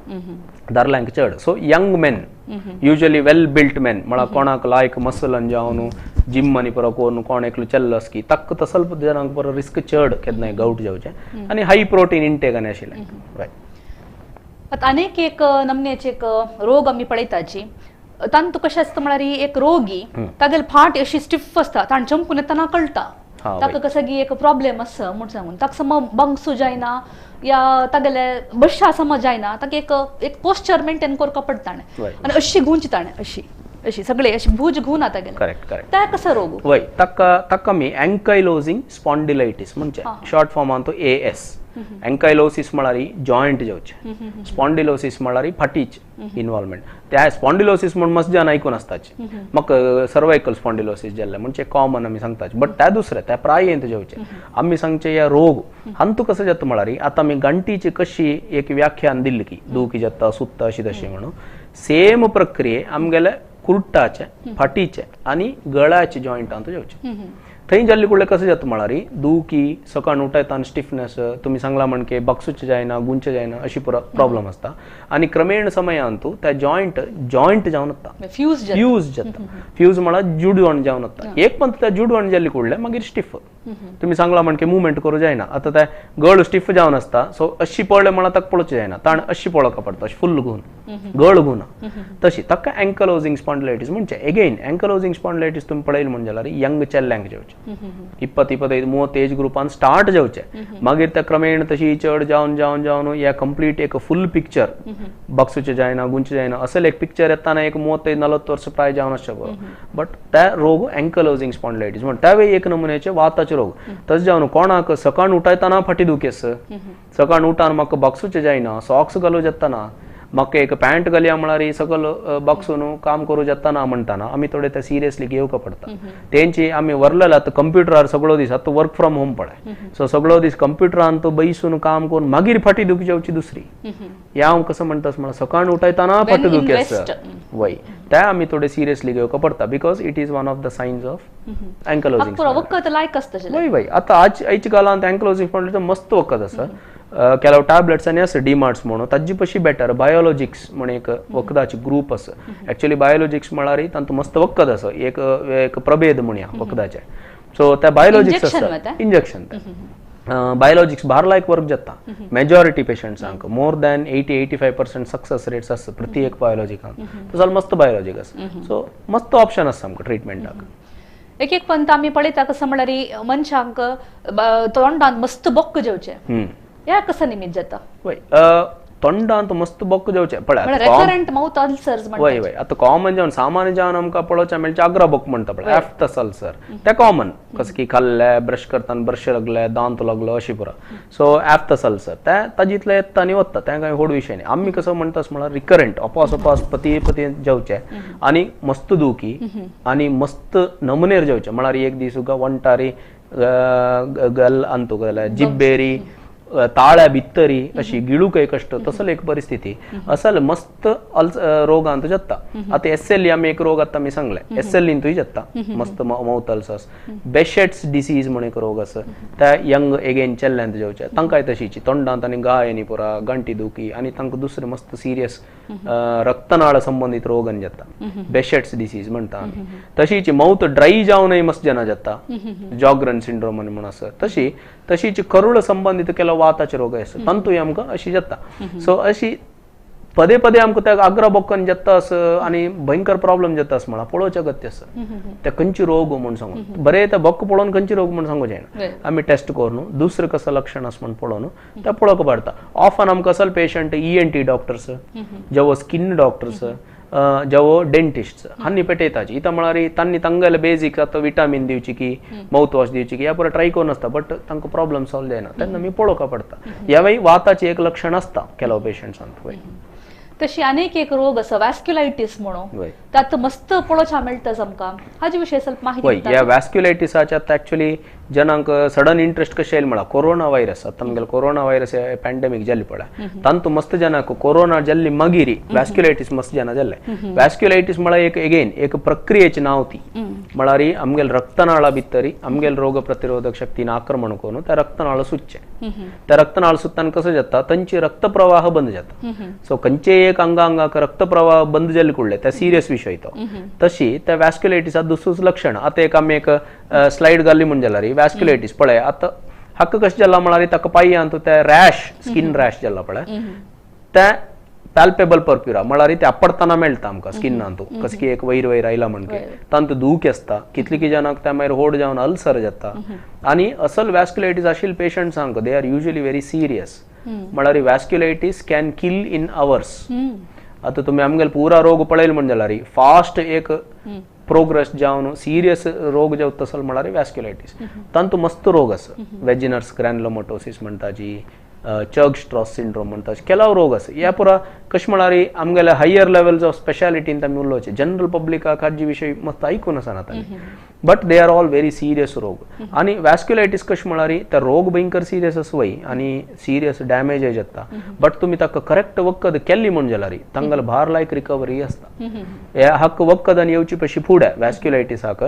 दारल्यांक चड. So young men usually well built men म्हळ्यार कोणाक लायक मसलन जावन जिम आनी पुरो करून कोण एकलो चल्लो की ताका तसल जणांक पुरो रिस्क चड केन्नाय गौट जावचें आनी हाय प्रोटीन इंटेक आनी आशिल्लें. रायट. आतां आनीक एक नमन्याचे एक रोग आमी पळयताची तांतू कशें आसता म्हळ्यार एक रोगी तागेली फाट अशी स्टिफ आसता ताणें चमकून येतना कळटा ताका कसं की एक प्रॉब्लेम आसा म्हूण सांगून ताका समज बंगसू जायना या तागेले बश्शा समज जायना ताका एक एक पोस्चर मेंटेन करपा पडटा ताणें आनी अशी घुंवची ताणें अशी अशी सगळे अशी भूज घुंवना तागेले. Correct correct. त्या कसो रोग? वय ताका ताका आमी अँकायलोजिंग स्पॉन्डिलायटीस म्हणचे शॉर्ट फॉर्मान तो AS. अँकायलोसिस म्हळ्यार जॉयंट जावचें, स्पॉन्डिलोसिस म्हळ्यार फाटीच इन्वॉल्वमेंट. त्या स्पॉन्डिलोसिस म्हूण मस्त जाण आयकून आसताचे म्हाका सर्वायकल स्पॉन्डिलोसिस जाल्लें म्हणजे कॉमन आमी सांगताचे बट त्या दुसरें त्या प्रायेंत जावचें आमी सांगचे ह्या रोग हांतू कसो जाता म्हळ्यार आतां आमी गांठीची कशी एक व्याख्यान दिल्ली की दुखी जाता सुत्ता अशी तशी म्हणून सेम प्रक्रिये आमगेले कुर्टाचे फाटीचे आनी गळ्याचे जॉयंटांत जावचें. थंय जाल्ले कुडले कशें जाता म्हळ्यार दुखी सकाळ उठयताना स्टिफनेस तुमी सांगला म्हणके बगसूचे जायना गुंचे जायना अशी प्रॉब्लम आसता आनी क्रमेण समयांतू त्या जॉयंट जॉयंट जावन वता, फ्यूज जाता. फ्यूज म्हळ्यार जुडवण जावन वता. एक पण त्या जुडवण जाल्ले कुडले मागीर स्टिफ तुमी सांगला म्हणके मुवमेंट करूं जायना. आतां ते गळ स्टिफ जावन आसता सो अशी पळले म्हळ्यार ताका पळोवचें जायना, ताण अशी पळोवका पडटा, अशी फुल्ल घुवन गळ घुवना तशी ताका अँकलोजिंग स्पॉन्डिलायटीस म्हणचे. एगेन अँकलोजिंग स्पॉन्डिलायटीस तुमी पळयली म्हण जाल्यार यंग चेल्ल्यांक जेवचे 20, 25, 30 एज ग्रुपान स्टार्ट जावचे, मागीर ते क्रमेण तशी चड जावन जावन जावन हे कंप्लीट एक फुल पिक्चर बक्सूचे जायना गुंचे जायना असेल एक पिक्चर येताना एक 30, 40 वर्स प्राय जावन आसचे बरो. बट त्या रोग अँकलोजिंग स्पॉन्डिलायटीस म्हण त्यावेळी एक नमुन्याचे वाताचे रोग. तशें जावन कोणाक सकाळ उठायतना फाटी दुखेस, सकाळ उठान म्हाका बक्सूचे जायना, सॉक्स घालूं जातना, म्हाका एक पॅन्ट घालया म्हळ्यार सकल बक्सून काम करूं जातना म्हणटाना आमी थोडे ते सिरियसली घेवका पडटा. तेंची आमी व्हरलेले आतां कंप्युटरार सगळो दीस आतां वर्क फ्रॉम होम पळय सो सगळो दीस कंप्युटरान तो बैसून काम करून मागीर फाटी दुखी जावची दुसरी. ह्या हांव कसो म्हणटा म्हळ्यार सकाळ उठायतना फाटी दुखी आसा वय ते आमी थोडे सिरियसली घेवका पडटा because it is one of the signs of ankylosing. वय वय आतां आज आयच्या काळांत अँकलोजिंग स्पॉन्डिलायटीस मस्त वखद आसा. ಕೆಲವು ಟ್ಯಾಬ್ಲೆಟ್ಸ್ आनी आसा डीमार्ट्स म्हणून ताजी पशी बेटर बायोलॉजिक्स म्हण एक वखदाची ग्रूप आसा. एक्चुअली बायोलॉजिक्स म्हळ्यार तांतूं मस्त वखद आसा, एक एक प्रभेद म्हणया वखदाचे. सो त्या बायोलॉजिक्स आसा इंजेक्शन बायोलॉजिक्स भार लायक वर्क जाता मेजॉरिटी पेशंट्सांक मोर दॅन 80-85% सक्सेस रेट्स आसा प्रति एक बायोलॉजिकांक. तो जाल्यार मस्त बायोलॉजीक आसा सो मस्त ऑप्शन आसा आमकां ट्रिटमेंटाक. एक एक पंत आमी पळयता कसं म्हळ्यार मनशांक तोंडांत मस्त बोक्क जेवचें या कसं निमित्त जाता? वय तोंडांत मस्त बोक्क जेवचें पळय रेकरंट माउथ अल्सर्स म्हणटा. वय वय आतां कॉमन जावन सामान्य जावन आमकां पळोवचें मेळचें आग्रा बोक म्हणटा पळय एफ्थस अल्सर ते कॉमन कसं की खाल्ले ब्रश करतना ब्रश लागले दांत लागलो अशी पुरो सो एफ्थस अल्सर ते ताजे इतले येता आनी वता तें कांय व्हड विशय न्ही. आमी कसो म्हणटा म्हळ्यार रिकरंट अपास अपास पती पती जेवचें आनी मस्त दुखी आनी मस्त नमुनेर जेवचें म्हळ्यार एक दीस तुका वंटारी गल अंतू जाल्यार जिब्बेरी ताळ्या भित्तरी अशी गिळूंक कश्ट तसले एक परिस्थिती असल मस्त रोगांत जाता. आतां एस एल आमी एक रोग आतां आमी सांगले एस एल इंतूय जाता मस्त माउथ अल्सर्स. बेशेट्स डिसीज म्हण एक रोग आसा त्या यंग एगेन चेल्ल्यांत जेवचे तांकांय तशीची तोंडांत आनी गाय आनी पुरा गांठी दुखी आनी तांकां दुसरे मस्त सिरियस रक्तनाळ संबंदीत रोग आनी जाता बेशेट्स डिसीज म्हणटा आमी. तशीच माउथ ड्राय जावनय मस्त जाणां जाता जॉग्रन सिंड्रोम म्हण आसा. तशी तशीच करूळ संबंदीत केलो वाताचे रोग आसा तांतूय आमकां अशी जाता. सो अशी पदे पदे आमकां त्या आग्रा बोक्कन जाता असं आनी भयंकर प्रॉब्लम जाता असं म्हळ्यार पळोवचें गत्य आसा ते खंयची रोग म्हूण सांगून बरें ते बोक्क पळोवन खंयची रोग म्हूण सांगू जायना आमी टेस्ट करून दुसरें कसं लक्षण आसा म्हूण पळोवन ते पळोवंक पडटा. ऑफन आमकां असल पेशंट ENT doctors जेवो स्किन डॉक्टर्स जेवो डेंटिस्ट हांणी पेटयताची इतां म्हळ्यार तांणी तांगेले बेजीक आतां विटामीन दिवची की माउथ वॉश दिवची की ह्या पुरो ट्राय करून आसता बट तांकां प्रॉब्लम सॉल्व जायना तेन्ना आमी पळोवंक पडटा. ह्या वेळी वाताचें एक लक्षण आसता ಕೆಲವು पेशंट्सांत. वय तशी अनेक एक रोग आसा वॅस्क्युलायटीस म्हणून त्यात मस्त पळोवच्या मेळटा आमकां हाजे विशय ಸ್ವಲ್ಪ माहिती. वय ह्या वॅस्क्युलायटीसाचे आतां एक्चुअली जनांक सडन इंट्रस्ट कशें येयलें म्हळ्यार कोरोना व्हायरस. आतां आमगेलो कोरोना व्हायरस पॅन्डेमीक जाल्ली पळय तांतूं मस्त जनांक कोरोना जाल्ली मागीर वॅस्क्युलायटीस मस्त जाणां जाल्ले. वॅस्क्युलायटीस म्हळ्यार एक एगेन एक प्रक्रियेची नांव ती म्हळ्यार आमगेले रक्तनाळा भितरी आमगेले रोग प्रतिरोधक शक्तीन आक्रमण करून त्या रक्तनाळ सुटचें त्या रक्तनाळ सुटताना कसं जाता तांची रक्तप्रवाह बंद जाता. सो खंयचे एक अंगांगाक रक्तप्रवाह बंद जाल्ले कुडले त्या सिरियस विशय तो. तशी त्या वॅस्क्युलायटीसा दुसरूच लक्षण. आतां एक आमी एक स्लायड घाली म्हण जाल्यार वॅस्क्युलायटीस पळय आतां हाका कशें जाला म्हळ्यार ताका पांयांत ते रॅश स्किन रॅश जाला पळय ते पॅल्पेबल पर्प्युरा म्हळ्यार ते आपडताना मेळटा आमकां स्किनांतू कसं की एक वयर वयर आयला म्हणके तांतूं दूख आसता कितली की जाणांक त्या मागीर होड जावन अल्सर जाता. आनी असल वॅस्क्युलायटीस आशिल्ले पेशंट्सांक they are usually very serious म्हळ्यार vasculitis can kill in hours. आतां तुमी आमगेले पुरा रोग पळयले म्हण जाल्यार फास्ट एक प्रोग्रेस जावन सिरियस रोग जावता तसो म्हळ्यार वॅस्क्युलायटीस. तांतूं मस्त रोग आसा वेजिनर्स ग्रॅन्युलोमॅटोसिस म्हणटा जी चर्ग स्ट्रॉस सिंड्रोम म्हणटा केलाव रोग आसा. ह्या पुरा कशें म्हळ्यार आमगेले हायर लेवल्स ऑफ स्पेशालिटीन आमी उलोवचें जनरल पब्लिकाक हाजी विशय मस्त आयकून आसना तांणी but they are all very serious रोग. आनी वॅस्क्युलायटीस कशें म्हळ्यार ते रोग भयंकर सिरियस आसा वय आनी सिरियस डॅमेज जाता बट तुमी ताका करेक्ट वखद केल्ली म्हण जाल्यार तांगेले भार लायक रिकवरी आसता. ह्या हक्क वखदान येवची पशी फुडें वॅस्क्युलायटीसाक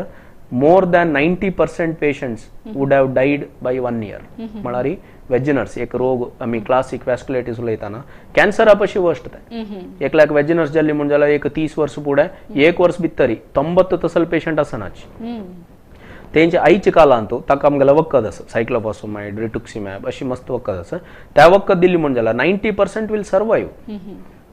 More than 90% patients would have died by 1 year. म्हळ्यार वेजिनर्स एक रोग आमी क्लासिक वॅस्क्युलायटीस उलयतना कॅन्सरा पशी वर्स्ट तें. एकल्याक वेजिनर्स जाल्ली म्हण जाल्यार एक 30 वर्स फुडें 1 वर्स भितरी 90 तसल पेशंट आसनाच. तेंचे आयच्या कालांत ताका आमगेलें वखद आसा सायक्लोफॉस्फामायड रिटुक्सिमॅब अशी मस्त वखद आसा, त्या वखद दिली म्हण जाल्यार 90% will survive.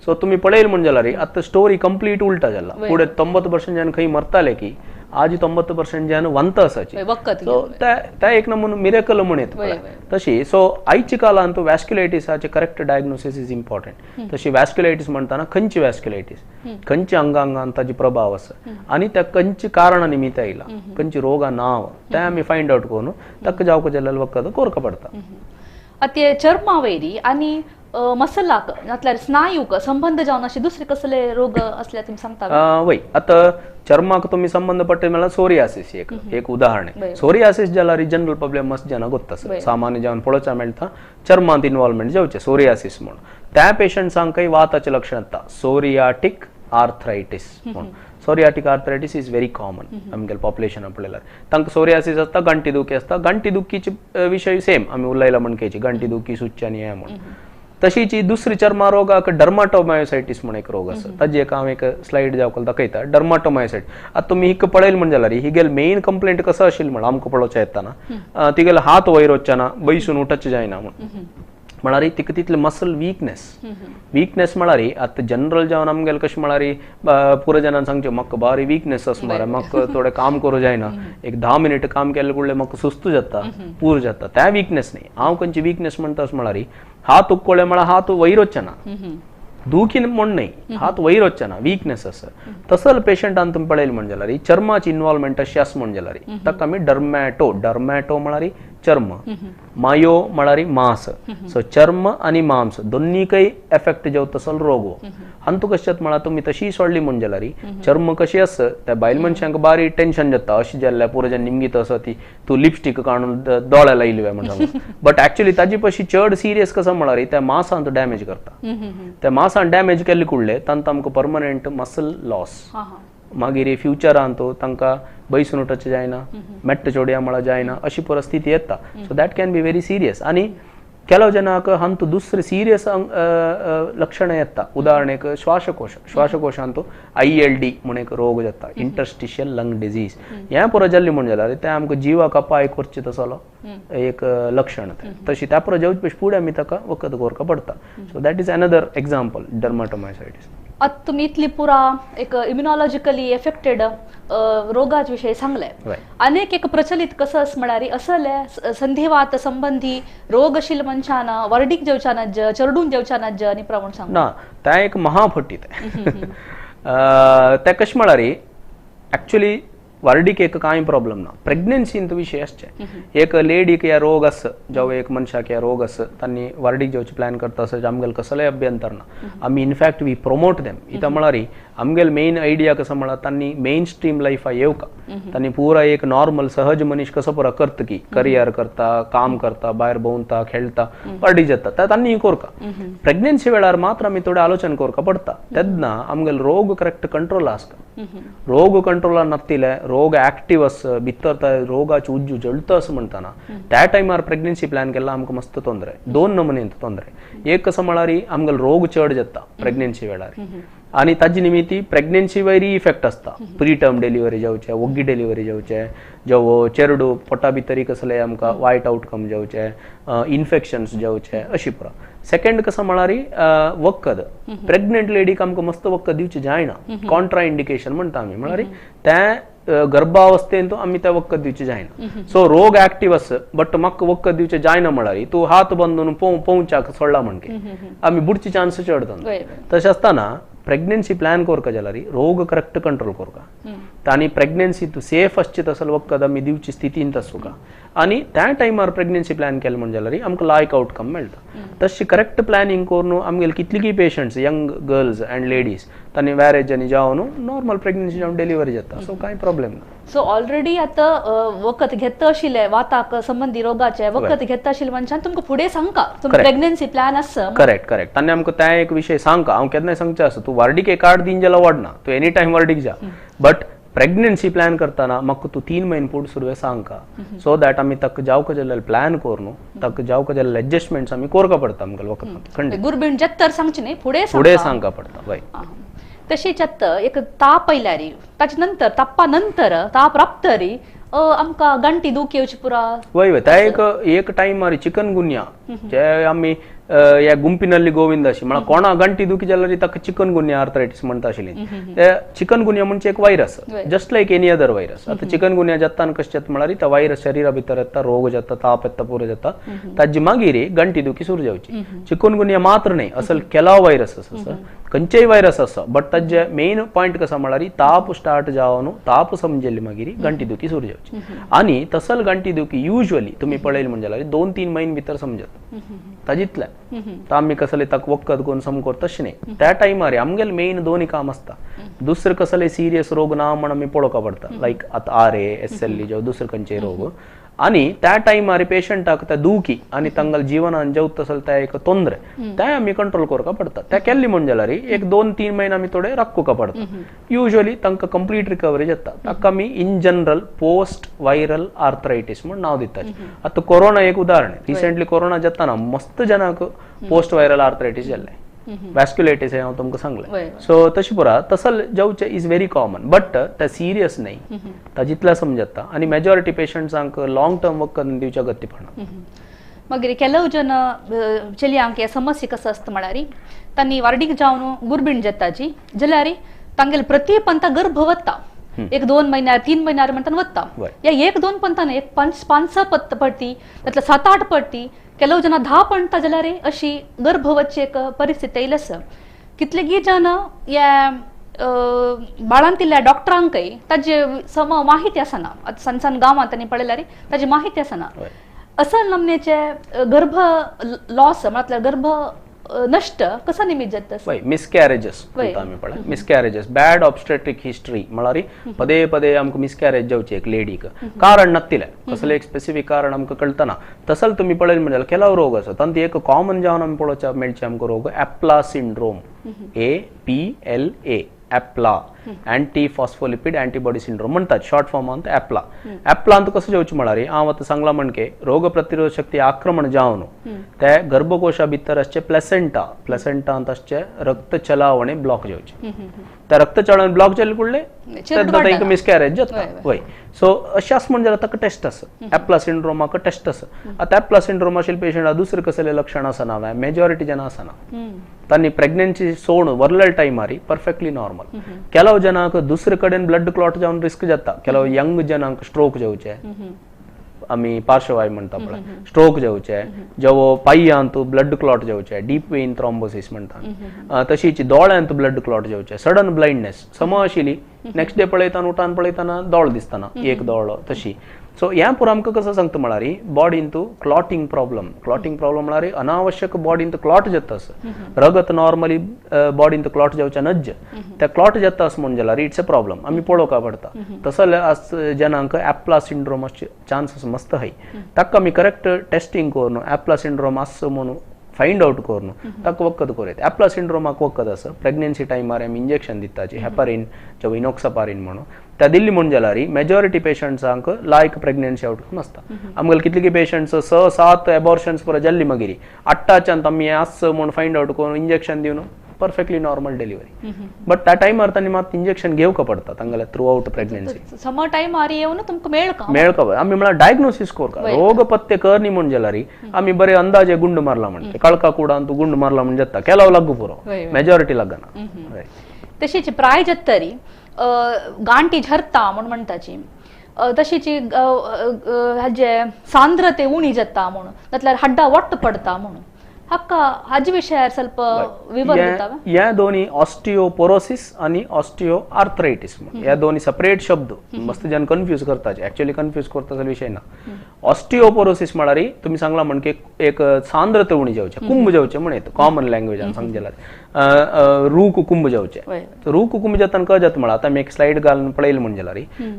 सो तुमी पळयल म्हण जाल्यार आतां स्टोरी कंप्लीट उल्टा जाला. फुडें 90% जन खंय मरताले की आज 90% जन वंत आसाची. सो त्या एक नमून मिरेकल म्हण येता तशी. सो आयच्या कालांत वॅस्क्युलायटीसाचे करेक्ट डायग्नोसिस is important. तशी वॅस्क्युलायटीस म्हणटाना खंयची वॅस्क्युलायटीस, खंयच्या अंगांगान ताजी प्रभाव आसा आनी त्या खंयच्या कारणा निमित्त आयला, खंयची रोगा नांव तें आमी फायंड आवट करून ताका जावका जाल्यार वखद कोरका पडटा. आतां चर्मा वयरी आनी मसलाक म्हटल्यार स्नायूक संबंध जावन अशे दुसरे कसले रोग असल्यार तुमी सांगता? वय, आतां चर्माक तुमी संबंध पडटा म्हळ्यार सोरियासिस एक एक उदाहरण. सोरियासिस जाल्यार जनरल पब्लिक मस्त जाणां गोत्ता आसा, सामान्य जावन पळोवच्या मेळटा चर्मांत इन्वॉल्वमेंट जावचें सोरियासिस म्हूण. त्या पेशंट्सांकय वाताचें लक्षण येता, सोरियाटीक आर्थरायटीस म्हूण. Psoriatic arthritis is very common आमगेले पॉप्युलेशन पळयल्यार. तांकां सोरियासिस आसता, गांठी दुखी आसता. गांठी दुखीचे विशय सेम आमी उलयला म्हणकेची गांठी दुखी सुच्ची आनी हें म्हूण. तशीच दुसरी चर्मा रोगाक डर्माटोमायोसायटीस म्हूण एक रोग आसा, ताजी एक हांव एक स्लायड जावं दाखयता. डर्माटोमायोसायटीस आतां तुमी हिका पळयल म्हण जाल्यार हिगेल मेन कंप्लेंट कसो आशिल्ली म्हण आमकां पळोवचें येतना तिगेलो हात वयर वचना, बैसून उठचें जायना म्हूण. म्हळ्यार तिका तितले मसल विकनेस. विकनेस म्हळ्यार आतां जनरल जावन आमगेले कशें म्हळ्यार पुरो जाणान सांगचें म्हाका बारी विकनेस आसा मरे, म्हाका थोडें काम करूं जायना, एक 10 मिनट काम केलें कुडलें म्हाका सुस्त जाता, पूर जाता. त्या विकनेस न्ही. हांव खंयची विकनेस म्हणटा अशें म्हळ्यार हात उक्कोळे म्हळ्यार हात वयर वचना, दुखी म्हण न्ही, हात वयर वचना, विकनेस आसा. तसल पेशंटान तुमी पळयल म्हण जाल्यार चर्माची इन्वॉल्वमेंट अशी आसा म्हण जाल्यार ताका आमी डर्मॅटो, डर्मॅटो म्हळ्यार चर्म, मायो म्हळ्यार मांस. सो चर्म आनी मांस दोन्नीकय एफेक्ट जावं तसल रोग हो. हातूंत कशें जाता म्हळ्यार तुमी तशी सोडली म्हण जाल्यार चर्म कशी आसा त्या बायल मनशांक बारी टेन्शन जाता, अशें जाल्ल्या पुरो जन निमगीत आसा ती तूं लिपस्टीक काडून दोळ्या लायली म्हण सांगून. बट एक्चुअली ताजी पशी चड सिरियस कसो म्हळ्यार त्या मांसांत डॅमेज करता. त्या मांसान डॅमेज केल्ले कुडले तांकां आमकां परमनंट मसल लॉस, मागीर फ्युचरांत तांकां बैसून उठचें जायना, मेट्ट चोडया म्हळ्यार जायना, अशी परिस्थिती येता. So that can be very serious. आनी ಕೆಲವು ಜನಕ್ಕೆ ಹಂತ दुसरे सिरियस लक्षण येता. उदाहरणेक श्वासकोश, श्वासकोश अंतू ILD म्हूण एक रोग जाता, इंटरस्टिशियल लंग डिजीज. हें पुरो जाल्ली म्हूण जाल्यार तें आमकां जिवाक अपाय करचें तसलो एक लक्षण तें. तशी त्या पुरो जेवचे पेक्षा फुडें आमी ताका वखद करपाक पडटा. So that is another example dermatomyositis. आतां तुमी इतली पुरा एक इम्युनॉलॉजिकली एफेक्टेड रोगाचे विशय सांगले. अनेक एक प्रचलित कसं अस म्हळ्यार असले संधिवात संबंधी रोग आशिल्ले मनशान वर्डीक जेवच्या नाज्ज, चरडून जेवच्या नाज्ज आनी प्रमाण सांग ना, तें एक महाफटी तें. तें कशें म्हळ्यार एक्चुअली वर्डीक एक कांय प्रॉब्लम ना. प्रेग्नन्सीन विशय आसचे एक लेडीक ह्या रोग आसा, जावं एक मनशाक ह्या रोग आसा, तांणी वर्डीक जेवचे प्लॅन करता आसा, आमगेले कसलेय अभ्यंतर ना. आमी in fact we promote them. इतां म्हळ्यार आमगेले मेन आयडिया कसो म्हळ्यार तांणी मेन स्ट्रीम लायफा येवका, तांणी पुरा एक नॉर्मल सहज मनीस कसो पुरा करता की करियर करता, काम करता, भायर भोंवता, खेळटा, वर्डीक जाता, तांणी करका. प्रेग्नन्सी वेळार मात्र आमी थोडें आलोचन करका पडटा. तेन्ना आमगेले रोग करेक्ट कंट्रोल आसता. रोग कंट्रोला नातिले, रोग ऍक्टिव्ह आस, भितर रोगाची उज्जू जळता असं म्हणताना त्या टायमार प्रेग्नन्सी प्लॅन केला आमकां मस्त तोंदरे. दोन नमुने तोंदरे. एक कसं म्हळ्यार आमगेलो रोग चड जाता प्रेग्नन्सी वेळार आनी ताजे निमित्ती प्रेग्नन्सी वयरी इफेक्ट आसता. प्री टर्म डिलिव्हरी जावचे, ओग्गी डिलिव्हरी जावचे, जावं चेरडू पोटा भितरी कसले आमकां वायट आउटकम जावचे, इन्फेक्शन्स जावचे, अशी पुरो. सेकंड कसं म्हळ्यार वखद प्रेग्नंट लेडीक आमकां मस्त वखद दिवचें जायना, कॉन्ट्रा इंडिकेशन म्हणटा आमी. म्हळ्यार त्या गर्भावस्थेंत आमी त्या वखद दिवचें जायना. सो रोग ऍक्टिव्ह आसा बट म्हाका वखद दिवचें जायना म्हळ्यार तूं हात बांदून पोंवच्याक सोडला म्हणके आमी बुडचे चान्स चड जाता. तशें आसतना प्रेग्नन्सी प्लॅन करका जाल्यार रोग करेक्ट कंट्रोल करका आनी प्रेग्नन्सी तूं सेफ आसची तसो वखद आमी दिवची स्थितींत आसूका आनी त्या टायमार प्रेग्नन्सी प्लॅन केलें म्हण जाल्यार आमकां लायक आउटकम मेळटा. तशी करेक्ट प्लॅनिंग करून आमगेले कितलीं patients young girls and ladies तांणी मॅरेज आनी जावन नॉर्मल प्रेग्नन्सी जावन डिलिव्हरी जाता. सो कांय प्रॉब्लेम ना. सो ऑलरेडी आतां वखद घेता आशिल्ले वाताक संबंधी रोगाचे वखद घेता आशिल्ले मनशान तुमकां फुडें सांगका प्रेग्नन्सी प्लॅन आसा. Correct correct. तांणी आमकां तें एक विशय सांगका. हांव केन्नाय सांगचें आसा, तूं वार्डीक एक 8 दिन जाल्यार वाडना, तूं एनी टायम वार्डीक जा, बट प्रेग्नन्सी प्लॅन करतना म्हाका तूं 3 म्हयने फुडें सुरवे सांगका सो that आमी ताका जावका जाल्यार प्लॅन करून ताका जावका जाल्यार एडजस्टमेंट्स आमी कोरका पडटा आमकां वखद खंडीत गुरबीण जत्तर सांगचे न्ही फुडें फुडें सांगका पडटा वय. तशेंच आतां एक ताप आयल्यार ताचे नंतर तापा नंतर ताप राबतरी आमकां गांठी दुखी येवची पुरा वय वय त्या एक एक टायमार चिकन गुन्या जे आमी ह्या गुंपिनल्ली गोविंद अशी म्हळ्यार कोणा गंटी दुखी जाल्यार ताका चिकन गुन्या आर्थरायटीस म्हणटा आशिल्ली. ते चिकन गुन्या म्हणजे एक virus just like any other virus. आतां चिकन गुन्या जाता कशें जाता म्हळ्यार त्या व्हायरस शरीरा भितर येता रोग जाता ताप येता पुरो जाता ताजी मागीर गंटी दुखी सुरू जावची. चिकन गुन्या मात्र न्हय असल केलाव व्हायरस आसा खंयचेय व्हायरस आसा बट ताजे मेन पॉयंट कसा म्हळ्यार ताप स्टार्ट जावन ताप समजली मागीर गंटी दुखी सुरू जावची. आनी तसल गंटी दुखी युज्वली तुमी पळयली म्हणजे जाल्यार 2-3 म्हयने भितर समजता ताजितले आमी कसले ताका वखद करून समकोर तशें न्ही. त्या टायमार आमगेले मेन दोनूय काम आसता दुसरे कसले सिरियस रोग ना म्हण आमी पळोवपा पडटा लायक आतां RA SLE जावं दुसरे खंयचेय रोग आनी त्या टायमार पेशंटाक त्या दुखी आनी तांकां जिवनान जेवता तसले त्या एक तोंदरे ते आमी कंट्रोल करपा पडटा. त्या केल्ली म्हण जाल्यार एक 2-3 म्हयने आमी थोडे राखुका पडटा युज्वली तांकां कंप्लीट रिकवरी जाता. ताका आमी in general post viral arthritis म्हण नांव दितात. आतां कोरोना एक उदाहरण रिसेंटली कोरोना जाताना मस्त जनांक पोस्ट व्हायरल आर्थरायटीस जाल्लें वॅस्क्युलायटीस हें हांव तुमकां सांगलें. सो तशें पुरा तसल जावचें is very common but तें सिरियस न्हय ताजितलें समजता आनी मेजॉरिटी पेशंट्सांक लॉंग टर्म वखद दिवच्या गती पडना. मागीर ಕೆಲವು ಜನ चलयांक हे समस्या कसो आसता म्हळ्यार तांणी वार्डीक जावन गुरबीण जाताजी जाल्यार तांगेले प्रति पंता गर्भ वता 1-2 म्हयन्यार 3 म्हयन्यार म्हणटान वता या 1-2 पंतान एक 5-6 पडटी तातले 7-8 पडटी ಕೆಲವು ಜನ 10 पडटा जाल्यार अशी गर्भवतची एक परिस्थिती येयली आसा. कितलेगी जन ह्या बाळांतिल्ल्या डॉक्टरांकय ताजे सम माहिती आसना आतां सान सान गांवांत तांणी पळयल्यार ताजी माहिती आसना. असल नमनेचे गर्भ लॉस म्हळ्यार गर्भ नष्ट कसा निमित्त जाता वय मिसकॅरेजेस म्हणटा आमी पळय मिसकॅरेजेस बॅड ऑब्स्टेट्रिक हिस्ट्री म्हळ्यार पदे पदे आमकां मिसकॅरेज जावची एक लेडीक कारण नत्तिलें कसलें एक स्पेसिफीक कारण आमकां कळतना तसल तुमी पळयलें म्हणजे केलाव रोग आसा तांतूं एक कॉमन जावन आमी पळोवच्या मेळचे आमकां रोग APLA syndrome APLA APLA anti phospholipid antibody syndrome म्हणतात शॉर्ट फॉर्मांत ॲपला. ॲपलांत कसं जावचें म्हळ्यार हांव आतां सांगलां म्हणके रोग प्रतिरोध शक्ती आक्रमण जावन ते गर्भकोशा भितर आसचे प्लेसेंटा प्लेसेंटांत आसचे रक्त चलावणे ब्लॉक जावचे त्या रक्त चलावणे ब्लॉक जाले फुडले तेन्ना तांकां मिसकॅरेज जाता वय. सो अशेंच म्हण जाल्यार ताका टेस्ट आसा ॲपला सिंड्रोमाक टेस्ट आसा. आतां ॲपला सिंड्रोम आशिल्ले पेशंट दुसरे कसले लक्षण आसना मेजॉरिटी जेन्ना आसना तांणी प्रेग्नन्सी सोड वरलेल्या टायमार परफेक्टली नॉर्मल. ಕೆಲವು ಜನಾंक दुसरे कडेन ब्लड क्लॉट जावन रिस्क जाता ಕೆಲವು यंग जनांक स्ट्रोक जावचे आमी पार्श्ववायू म्हणटा पळय स्ट्रोक जावचे जेवो पांयांत ब्लड क्लॉट जावचे डीप वेन थ्रॉम्बोसिस म्हणटा तशीच दोळ्यांत ब्लड क्लॉट जावचे सडन ब्लायंडनेस सम आशिल्ली नेक्स्ट डे पळयतना उठान पळयतना दोळ दिसतना एक दोळो तशी. सो ह्या पुरो आमकां कसो सांगता म्हळ्यार बॉडींत क्लॉटींग प्रॉब्लम क्लॉटींग प्रॉब्लम म्हळ्यार अनावश्यक बॉडींत क्लॉट जाता आसा रगत नॉर्मली बॉडींत क्लॉट जावचें नज्ज त्या क्लॉट जाता आसा म्हण जाल्यार it's a problem आमी पळोवपा पडटा. तसो जनांक ॲपला सिंड्रोम आसचे चान्सीस मस्त आहाय ताका आमी करेक्ट टेस्टिंग करून ॲपला सिंड्रोम आसा म्हणून फायंड आउट करून ताका वखद करूं येता. ॲपला सिंड्रोमाक वखद आसा प्रेग्नन्सी टायमार आमी इंजेक्शन दिताची हेपारीन जावं इनोक्सापारीन म्हणून त्या दिल्ली म्हण जाल्यार मेजॉरिटी पेशंट्सांक लायक प्रेग्नन्सी आउटकम आसता. आमगेले कितले पेशंट्स 6-7 एबॉर्शन्स पुरो जाल्ली मागीर आठटाच्यान आमी आस म्हूण फायंड आउट करून इंजेक्शन दिवन परफेक्टली नॉर्मल डिलिव्हरी बट त्या टायमार तांणी मात इंजेक्शन घेवका पडटा तांगेले थ्रू आउट प्रेग्नन्सी सम टायमार येवन तुमकां मेळका मेळका आमी म्हळ्यार डायग्नोसीस करका रोग पत्ते करनी म्हण जाल्यार आमी बरे अंदाजे गुंड मारला म्हणटा कळका कुडान तूं गुंड मारला म्हण जाता केलाव लागू पुरो मेजॉरिटी लागना. तशीच प्राय जातरी गांठी झरता म्हूण म्हणटाची तशीच हाजे सांद्रते उणी जाता म्हणून जाल्यार हाड्डां वट्ट पडता म्हणून हाका हाजे विशयार ಸ್ವಲ್ಪ विवर दिता. ह्या दोन्ही ऑस्टिओपोरोसिस आणि ऑस्टिओ आर्थरायटीस ह्या दोन्ही सेपरेट शब्द मस्त जन कन्फ्यूज करताचे ऍक्च्युअली कन्फ्यूज करता विषय ना. ऑस्टिओपोरोसिस म्हळ्यार तुम्ही सांगला म्हण की एक सांद्रते उणी जावचे कुंभ जावचे म्हण येता कॉमन लँग्वेजान सांगजेल्यार रूक कुंभ जावचे रूक कुंभ जाताना कळ जाता म्हळ्यार आतां आमी एक स्लायड घालून पळयलें म्हण जाल्यार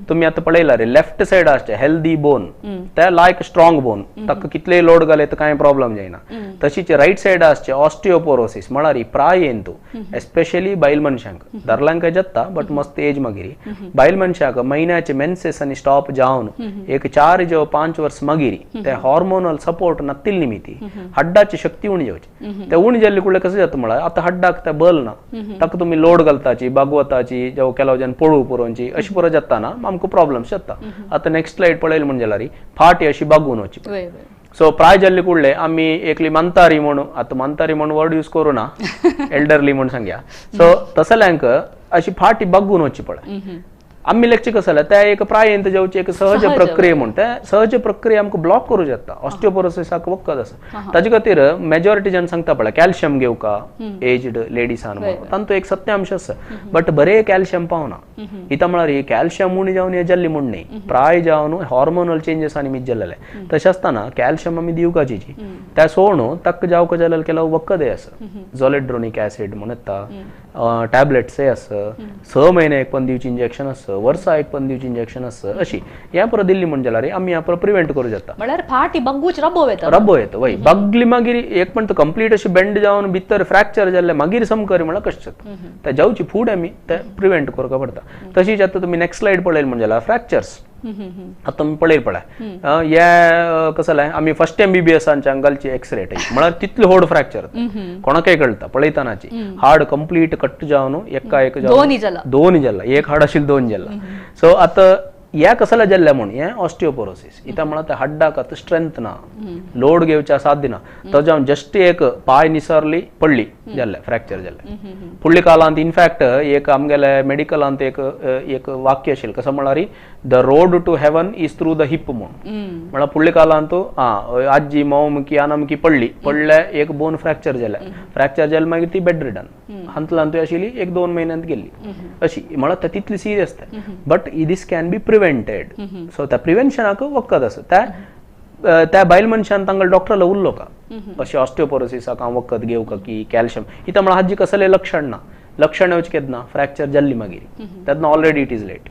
तुमी आतां पळयला रे लेफ्ट सायड आसचे हेल्दी बोन त्या लायक स्ट्रॉंग बोन ताका कितलेय लोड घाले तर कांय प्रॉब्लम जायना. तशीच आमचे रायट सायड आसचे ऑस्टिओपोरोसिस म्हळ्यार प्रायेंतू एस्पेशली बायल मनशांक धरल्यांक जाता बट मस्त एज मागीर बायल मनशाक म्हयन्याचे मेन्सेस आनी स्टॉप जावन एक 4 जेव 5 वर्स मागीर ते हार्मोनल सपोर्ट नातिल निमिती हड्डाची शक्ती उणी जावची ते उणी जाल्ली कुडले कसं जाता म्हळ्यार आतां हड्डाक ते बल ना ताका तुमी लोड घालताची बागवताची जेव केलो जन पळू पुरोवची अशी पुरो जाता ना आमकां प्रॉब्लम्स जाता. आतां नेक्स्ट स्लायड पळयली म्हणजे जाल्यार फाटी अशी बागून वची. सो प्राय जाल्ले कुडले आमी एकली मांतारी म्हणून आतां मांतारी म्हणून वर्ड यूज करू ना एल्डरली म्हणून सांगया. सो तसल्यांक अशी फाटी बागून वची पळय आमी लेगचे कसं जाल्यार त्या एक प्रायेंत जावची एक सहज प्रक्रिया म्हूण त्या सहज प्रक्रिया आमकां ब्लॉक करूं शकता. ऑस्टिओपोरोसिसाक वखद आसा ताजे खातीर मेजॉरिटी जन सांगता पळय कॅल्शियम घेवका एज्ड लेडीसान म्हणून तांचो एक सत्यांश आसा बट बरें कॅल्शियम पावना. इतां म्हळ्यार कॅल्शियम उणी जावन हे जाल्ली म्हूण न्ही प्राय जावन हॉर्मोनल चेंजीस आनी मीत जाल्ले तशें आसतना कॅल्शियम आमी दिवकाची त्या सोडून ताका जावका जाल्यार केलो वखदय आसा झोलेड्रोनीक ऍसिड म्हूण येता टॅबलेट्सय आसा 6 म्हयने एक पण दिवची इंजेक्शन आसा वर्सा एक पण दिवची इंजेक्शन आसा अशी ह्या पुरो दिल्ली म्हण जाल्यार आमी ह्या पुरो प्रिवेंट करूं शकता. म्हळ्यार फाटी बगूच रबो येता रबो येता वय बगली मागीर एक पण कंप्लीट अशी बेंड जावन भितर फ्रॅक्चर जाल्ले मागीर समकर म्हळ्यार कशें जाता त्या जावची फूड आमी ते प्रिवेंट करपाक पडटा. तशीच आतां तुमी नेक्स्ट स्लायड पळयली म्हण जाल्यार फ्रॅक्चर्स आतां तुमी पळय पळय हे कसं जालें आमी फर्स्ट MBBS घालची एक्सरे म्हळ्यार तितले होड फ्रॅक्चर कोणाकय कळटा पळयतनाची हाड कंप्लीट कट जावन एका एक दोन जाला एक हाड आशिल्लें 2 जाला. सो आतां ह्या कसल्या जाल्ल्या म्हूण हें ऑस्टिओपोरोसिस इतां म्हळ्यार त्या हाड्डाक आतां स्ट्रेंथ ना लोड घेवच्या साध्य ना तो जावन जस्ट एक पांय निसरली पडली जाल्लें फ्रॅक्चर जाल्लें. फुडल्या काळांत इनफॅक्ट एक आमगेले मेडिकलांत एक एक वाक्य आशिल्लें कसं म्हळ्यार the road to heaven is through the hip म्हूण म्हळ्यार फुडल्या काळांत आं आजी मोमकी आनमकी पडली पडले एक बोन फ्रॅक्चर जालें फ्रॅक्चर जालें मागीर ती बेड रिडन हांतलांतूय आशिल्ली 1-2 म्हयन्यांत गेल्ली अशी म्हळ्यार तितली सिरियस ते but this can be prevented. So त्या प्रिवेन्शनाक वखद आसा त्या त्या बायल मनशान तांकां डॉक्टराला उरलो का अशें ऑस्टिओपोरोसिसाक हांव वखद घेवका की कॅल्शियम इतां म्हळ्यार हाजी कसलें लक्षण ना लक्षण येवचें केन्ना फ्रॅक्चर जाल्ली मागीर तेन्ना ऑलरेडी it is late.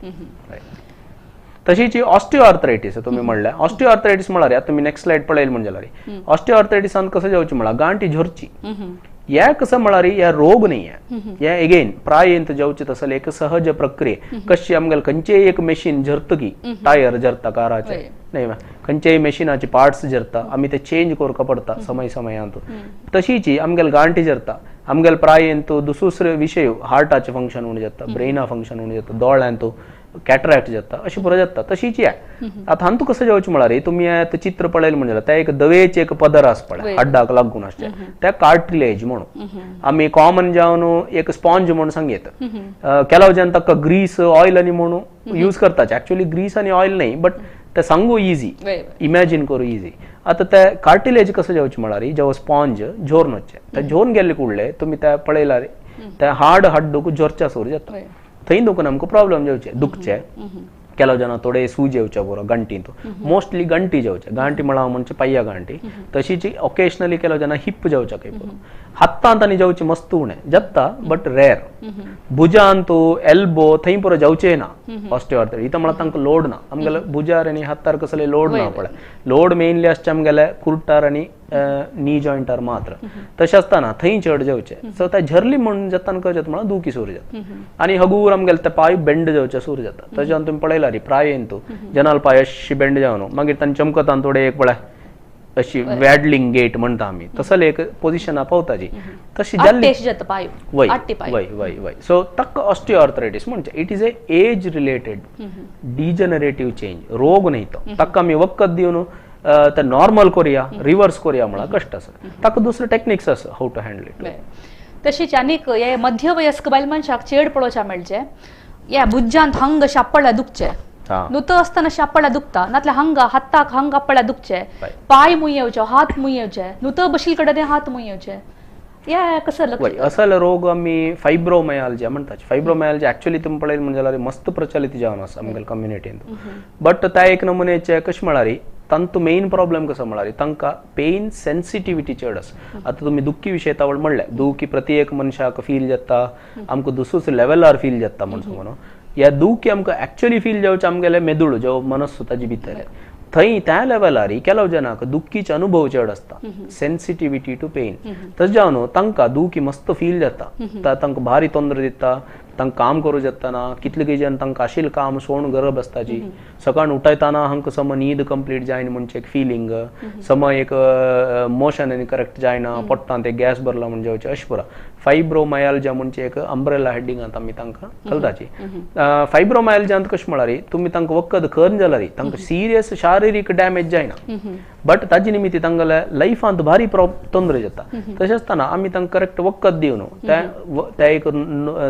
तशीच ऑस्टिओआर्थरायटीस तुमी म्हणलें ऑस्टिओआर्थरायटीस म्हळ्यार आतां तुमी नेक्स्ट स्लायड पळयली म्हण जाल्यार ऑस्टिओआर्थरायटीसान कसं जावचें म्हळ्यार गांठी झरची ह्या कसं म्हळ्यार ह्या रोग न्ही ह्या एगेन प्रायेंत जावचें तसलें एक सहज प्रक्रिया कशी आमगेले खंयचेय एक मशीन झरतकी टायर झरता काराचे न्ही खंयचेय मशिनाचे पार्ट्स झरता आमी ते चेंज करपाक पडटा समय समयांत तशीच आमगेले गांठी झरता आमगेले प्रायेंत दुसरे विशय हार्टाचें फंक्शन उणें जाता ब्रेना फंक्शन उणें जाता दोळ्यांत कॅटरॅक्ट जाता अशी पुरो जाता तशीच ह्या आतां हांतू कसं जावचें म्हळ्यार तुमी आतां चित्र पळयलें म्हणजे त्या एक दवेचें एक पदर आसा पळय हाड्डाक लागून आसचें त्या कार्टिलेज म्हणून आमी कॉमन जावन एक स्पॉन्ज म्हणून सांगयत केलाव जावन ताका ग्रीस ऑयल आनी म्हणून यूज करतात एक्चुअली ग्रीस आनी ऑयल न्ही बट ते सांगू इजी इमॅजीन करूं इजी. आतां ते कार्टिलेज कसं जावचें म्हळ्यार जेव्हा स्पॉन्ज झोरून वचचें ते झोरून गेल्ले कुडले तुमी ते पळयल्यार ते हाड हड्डूक झोरच्या सुरू जाता थंय दुखून आमकां प्रॉब्लम जावचे दुखचे केलो जाणा थोडे सूज येवचे बरो गांठींत मोस्टली गांठी जावचे गांठी म्हळ्यार म्हणजे पांया गांठी तशीच ओकेजनली केलो जाणा हिप जावच्या काही बरो हातांत आनी जावचे मस्त उणें जाता बट रेर भुजांत एल्बो थंय पुरो जावचे ना ऑस्टिओआर्थरायटीस इतां म्हळ्यार तांकां लोड ना आमगेले भुजार आनी हातार कसले लोड ना पळय लोड मेनली आसचे आमगेले कुर्टार आनी नी जॉयंटार मात्र तशें आसतना थंय चड जावचे सो त्या झरली म्हूण जाता कशें जाता म्हळ्यार दुखी सुरू जाता आनी हगूर आमगेले ते पांय बेंड जावचे सुरू जाता तशें तुमी पळयला प्रायेन तूं जनाल पांय अशी बेंड जावन मागीर तांचे चमकतान थोडे एक पळय अशी वॅडलिंग गेट म्हणटा आमी तसले एक पोजिशना पावताची तशी जाल्ली वय वय वय वय. सो ताका ऑस्टिओआर्थरायटीस म्हणजे it is a age related degenerative change रोग न्ही तो ताका आमी वखद दिवन ते नॉर्मल करुया रिवर्स करुया म्हळ्यार कश्ट आसा ताका दुसरे टेक्निक्स आसा how to handle it. तशीच आनीक हे मध्यवयस्क बायल मनशाक चेड पळोवच्या मेळचे ह्या भुजांत हंग शापडल्या दुखचे नुतो आसतना शापडल्या दुखता नातल्यार हंग हाताक हंग आपडल्या दुखचे पांय मुयेवचे हात मुयेवचे नुतो बशील कडेन हात मुयेवचे या कसं वय असल रोग आमी फायब्रोमयाल्जिया म्हणटात. फायब्रोमयाल्जिया एक्चुअली तुमी पळयलें म्हणजे जाल्यार मस्त प्रचलित जावन आसा आमगेले कम्युनिटींत बट त्या एक नमुनेचे कशें म्हळ्यार तांचो मेन प्रॉब्लम कसो म्हळ्यार तांकां पेन सेन्सिटिविटी चड आसा. आतां तुमी दुख्खी विशय तावळ म्हणलें दुखी प्रति एक मनशाक फील जाता आमकां दुसरोच लेवलार फील जाता म्हण सांगून ह्या दुखी आमकां एक्चुअली फील जावचें आमगेले मेदूळ जो मनस ताजे भितर थंय त्या लेवलार ಕೆಲವು जनाक दुखीचे अनुभव चड आसता, सेन्सिटिविटी टू पेन. तशें जावन तांकां दुखी मस्त फील जाता, तांकां भारी तोंदर दिता, तांकां काम करूं जातना कितले जन तांकां आशिल्लें काम सोडून गरब आसताची. सकाळ उठयताना हांकां सम न्हीद कंप्लीट जायना म्हणचे एक फिलींग, सम एक मोशन आनी करेक्ट जायना, पोट्टान ते गॅस भरला म्हणजे जावचें अशें पुरा. फायब्रोमायाल्जा म्हणजे एक अंब्रेला हेडिंगांत आमी तांकां घालताची. फायब्रोमायाल्जांत कशें म्हळ्यार तुमी तांकां वखद करून जाल्यार तांकां सिरियस शारिरीक डॅमेज जायना, बट ताजे निमित्त तांगेल्या लायफांत भारी तोंदरे जाता. तशें आसतना आमी तांकां करेक्ट वखद दिवन त्या एक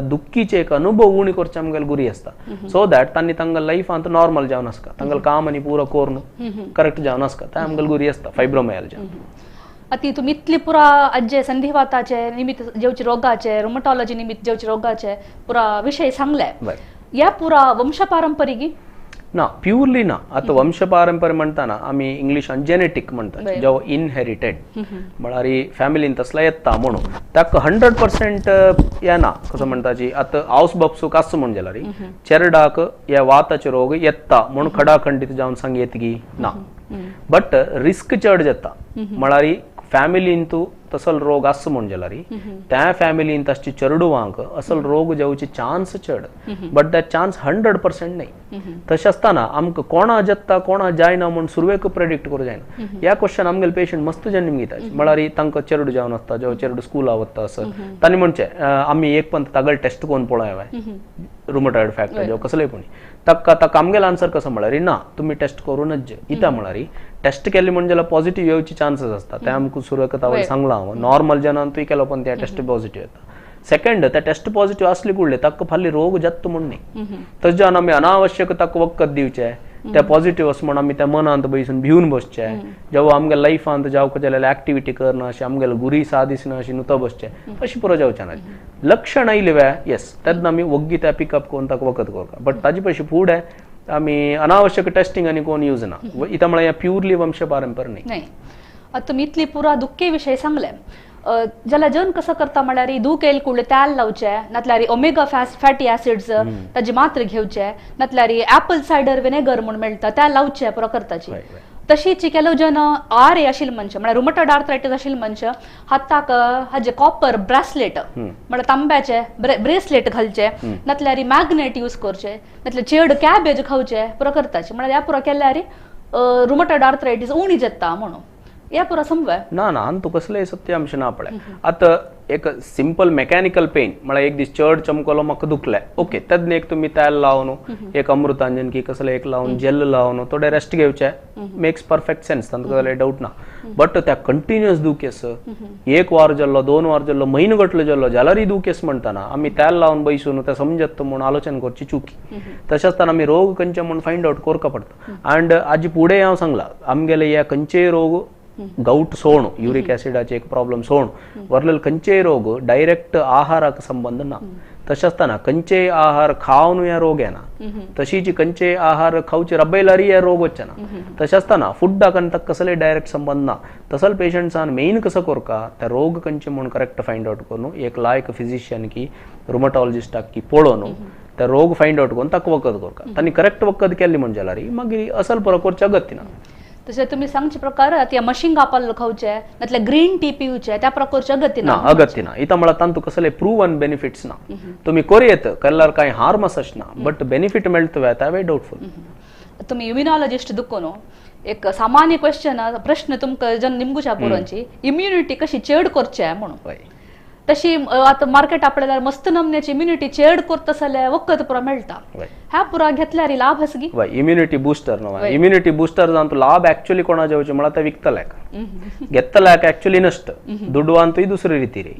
दुखीचे एक अनुभव उणी करचे आमगेले गुरी आसता, सो that तांणी तांगेल्या लायफांत नॉर्मल जावन आसता, तांगेलें काम आनी पुरो करून करेक्ट जावन आसता, ते आमगेले गुरी आसता फायब्रोमायाल्जा. आतां तुमी इतली पुरा आज्जे संधिवाताचे निमित्त जेवचे रोगाचे, रुमटॉलॉजी निमित्त जेवचे रोगाचे पुरा विशय सांगले, ह्या पुरा वंश पारंपरिक ना, प्युअरली ना. आतां वंश पारंपरिक म्हणटाना आमी इंग्लिशान जेनेटीक म्हणटात, जो इनहेरिटेड म्हळ्यार फॅमिलीन तसलो येता म्हणून ताका 100% येना. कसो म्हणटाची आतां हावस बापसूक आसा म्हूण जाल्यार चेरडाक ह्या वाताचे रोग येता म्हूण खडाखंडीत जावन सांग येत की ना, बट रिस्क चड जाता. म्हळ्यार फॅमिलीन तूं तसल रोग आसा म्हूण जाल्यार त्या फॅमिलीन तसची चेरडुवांक असल रोग जावची चान्स चड, बट that chance 100% न्हय. तशें आसतना आमकां कोणा जाता कोणा जायना म्हूण सुरवेक प्रेडिक्ट करूं जायना. ह्या क्वेश्चन आमगेले पेशंट मस्त जन घेता, म्हळ्यार तांकां चेरडू जावन आसता, जेव चेरडू स्कुला वता असो तांणी म्हणचें आमी एक पण तागेले टेस्ट करून पळोवया रुमटॉइड फॅक्टर जेव कसलेय पूण ताका ताका आमगेलो आन्सर कसो म्हळ्यार ना तुमी टेस्ट करूनच इता म्हळ्यार टेस्ट केली म्हण जाल्यार पॉझिटिव्ह येवची चान्सीस आसता. ते आमकां सुरवेक हांवें सांगलां हांव नॉर्मल जनान तुवें केलो पण ते टेस्ट पॉझिटिव्ह येता. सेकंड त्या टेस्ट पॉझिटिव्ह असली कुडले ताका फाल्यां रोग जाता म्हूण न्ही, तशें जावन आमी अनावश्यक ताका वखद दिवचें, त्या पॉझिटिव्ह आसा म्हूण आमी त्या मनांत बैसून भिवन बसचें, जेव्हा आमगे लायफांत जावंक जाल्यार एक्टिविटी करना अशें आमगेले गुरी सा दिसना अशें नुतो बसचें अशें पुरो जावचें ना. लक्षण आयले वे येस तेन्ना आमी वग्गी त्या पिकअप करून ताका वखद करता, बट ताजे पयशे फुडें आमी अनावश्यक टेस्टिंग आनी कोण यूज ना. इता म्हळ्यार प्युअरली वंश पारंपर न्ही. आतां तुमी इतली पुरा दुख्खे विशय सांगले, जाल्यार जन कसो करता म्हळ्यार दूख येयल कुडले तेल लावचें, नातल्यार ओमेगा फॅटी एसिड्स ताजी मात्र घेवचे, नातल्यार एपल सायडर विनेगर म्हूण मेळटा त्या लावचें पुरो करताची. तशीच ಕೆಲವು जन आर ए आशिल्ले मनशां म्हळ्यार रुमटॉइड आर्थरायटीस आशिल्ले मनशां हाताक हाजे कॉपर ब्रेसलेट म्हळ्यार तांब्याचे ब्रेसलेट घालचे, नातल्यार मॅग्नेट यूज करचे, नातल्यार चेड कॅबेज खावचे पुरो करताचे. म्हळ्यार ह्या पुरो केल्यार रुमटॉइड आर्थरायटीस उणी जाता म्हणून ह्या पुरो समवे ना ना आनी तूं कसलेय सत्यांश ना पळय. आतां एक सिंपल मेकॅनिकल पेन म्हळ्यार एक दीस चड चमकलो म्हाका दुखलें, ओके तेन्ना एक तुमी तेल लावन एक अमृतांजन की कसलें एक लावन जेल लावन थोडें रेस्ट घेवचें, मेक्स परफेक्ट सेन्स, तांकां कसलें डावट ना. बट त्या कंटिन्युअस दुखेस एक वार जाल्लो दोन वार जाल्लो म्हयनो गटलो जाल्लो जाल्यारय दुखेस म्हणटाना आमी तेल लावन बैसून तें समजत म्हूण आलोचन करची चुकी. तशें आसतना आमी रोग खंयचे म्हूण फायंड आवट करका पडटा. अँड हाजे फुडें हांव सांगलां आमगेले ह्या खंयचेय रोग गौट सोण युरिक ऍसिडाचे एक प्रॉब्लम सोण वरलेले खंयचेय रोग डायरेक्ट आहाराक संबंध ना. तशें आसतना खंयचेय आहार खावन ह्या रोग येना, तशीच खंयचेय आहार खावचे रबयल्यारय ह्या रोग वचना. तशें आसतना फुडाक आनी ताका कसलेय डायरेक्ट संबंध ना. तसल पेशंट्सान मेन कसो करका त्या रोग खंयचे म्हूण करेक्ट फायंड आवट करून एक लायक फिजिशियन की रुमटॉलॉजिस्टाक की पळोवन त्या रोग फायंड आवट करून ताका वखद करका. तांणी करेक्ट वखद केल्ली म्हण जाल्यार मागीर असल पुरो करचे अगत्य ना. तशें तुमी सांगचे प्रकार त्या मशिंगा पालो खावचे नातल्यार ग्रीन टी पिवचे त्या प्रकारचे अगत्य ना. अगत्य ना. इता म्हळ्यार तांतू कसले प्रूवन बेनिफिट्स ना. तुमी कोरयेत केल्यार कांय हार्म आसना, बट बेनिफीट मेळटा तें डावटफूल. तुमी इम्युनॉलॉजिस्ट दुखून एक सामान्य क्वेश्चन प्रश्न तुमकां जन निमगुच्या पुरोंची इम्युनिटी कशी चड करचे म्हणून. तशी आतां मार्केट आपल्याला मस्त नमन्याची इम्युनिटी चड करता जाल्यार वखद पुरो मेळटा, ह्या पुरा घेतल्यार लाभ आसा की इम्युनिटी बुस्टर न्हू. इम्युनिटी बुस्टर जावन लाभ एक्चुअली कोणा जेवचे म्हळ्यार ते विकतल्याक घेतल्याक एक्चुअली नश्ट दुडवांतूय दुसरे रितीर.